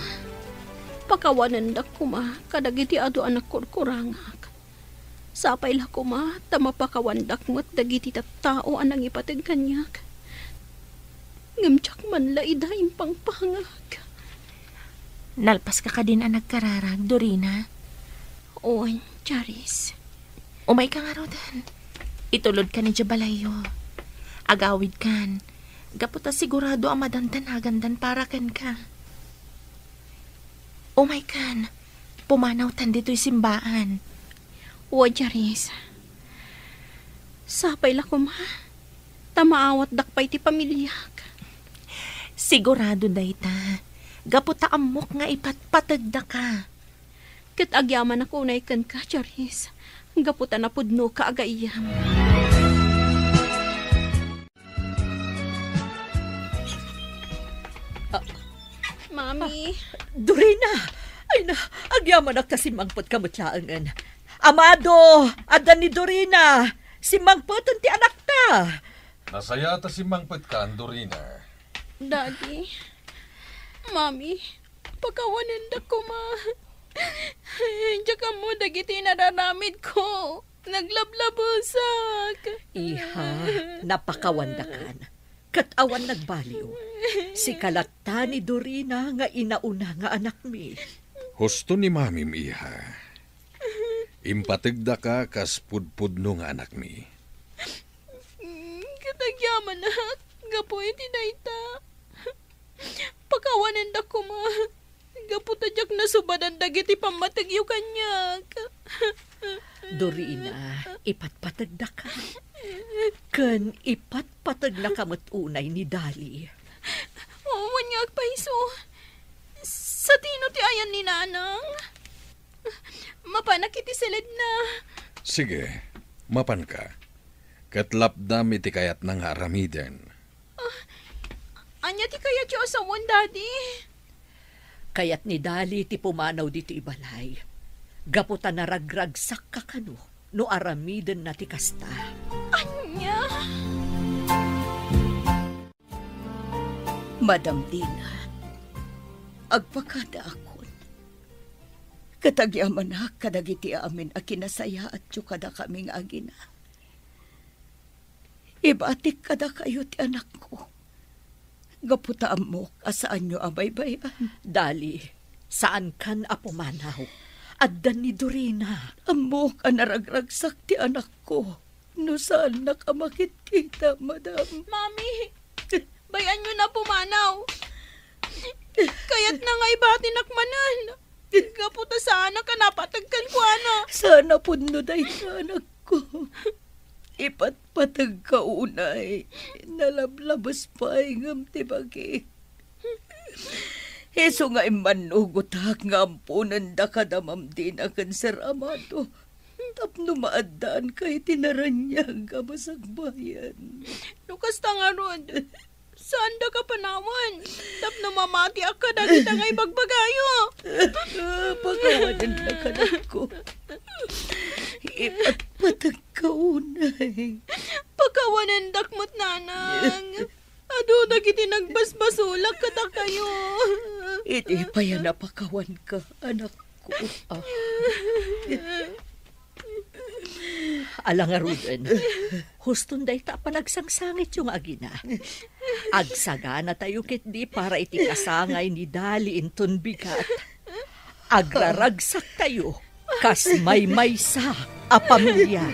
pakawanendak koma kadagiti adu a nagkurkurangak. Sapay la koma ta mapakawandak met dagiti tattao a nangipateg kaniak. Ngem diak man la ida impangpangag. Nalpaska kadin a nagkararag, Dorina? Wen, Charis. Umayka ngaruden. Itulodkan idiay balayyo. Agawidkan. Gapu ta sigurado a madandanagandan para kenka. Umaykan. Pumanawtan ditoy simbaan. Wen, Charis. Sapay la koma, ta maawatdak pay ti pamiliak. Sigurado dayta, gapu ta ammok nga ipatpategdaka. Ket agyamanak unay kenka, Charis, gapu ta napudnoka a gayyem. Ah. Mami. Ah, Dorina! Ay na, agyamanak ta simmangpetka met laengen. Amado, adda ni Dorina! Simmangpeten ti anakta! Nasayaat a simmangpetkan, Dorina. Daddy, Mami, pakawanendak koma. Diak ammo dagiti nararamidko. Naglablabesak. Iha, napakawandakan. Ket awan nagbaliw. Sika latta ni Dorina nga inauna nga anakmi. Husto ni Mamim, iha. Impategdaka kas pudpudno nga anakmi. Ket agyamanak, gapu iti dayta. Pakawanendak koma. Gapu ta diak nasubadan dagiti pammategyo kaniak. Dorina, ipatpategdaka. Ken ipatpategnaka met unay ni Dali. Wen nga agpayso. Sadino ti ayan ni Nanang? Mapanak iti siledna. Sige, mapanka. Ket lapdam iti kayatna nga aramiden. Ah, Ania ti kayatyo a sawen, Daddy? Kayat ni Dali ti pumanaw ditoy balay. Gapu ta naragragsakka kano no aramidenna ti kasta. Ania? Madam Dina, agpakadaakon. Ket agyamanak kadagiti amin a kinasayaatyo kadakami nga agina. Ibatik kadakayo ti anakko. Gapu ta ammok a saanyo a baybay-an. Dali, saankan a pumanaw. Adda ni Dorina. Ammok a naragragsak ti anakko. No saannak a makitkita, madam. Mami, bay-anyo na pumanaw. Kayatna nga ibatinak manen. Gapu ta saanak a napateg kenkuana. Saan a pudno dayta, anakko. Ipatpateg ka unay. Nalablabes pay ngem ti bagi. Isu nga immannugotak nga amponendaka da Ma'am Dina ken Sir Amado tapno maaddaanka iti naraniag a masakbayan. No kasta ngarud, saandaka panawen tapno mamatiak kadagita nga ibagbagayo. Pakawanendak, anakko. Ipatpateg ka unay. Pakawanendak met, nanang. Adu dagiti nagbasbasolak kadakayo. Idi pay a napakawanka, anakko. Ah. Ala ngaruden, huston dayta a panagsangsangityo nga agina. Agsaganatayo ketdi para iti kasangay ni Dali inton bigat. Agraragsaktayo kas maymaysa a pamilia.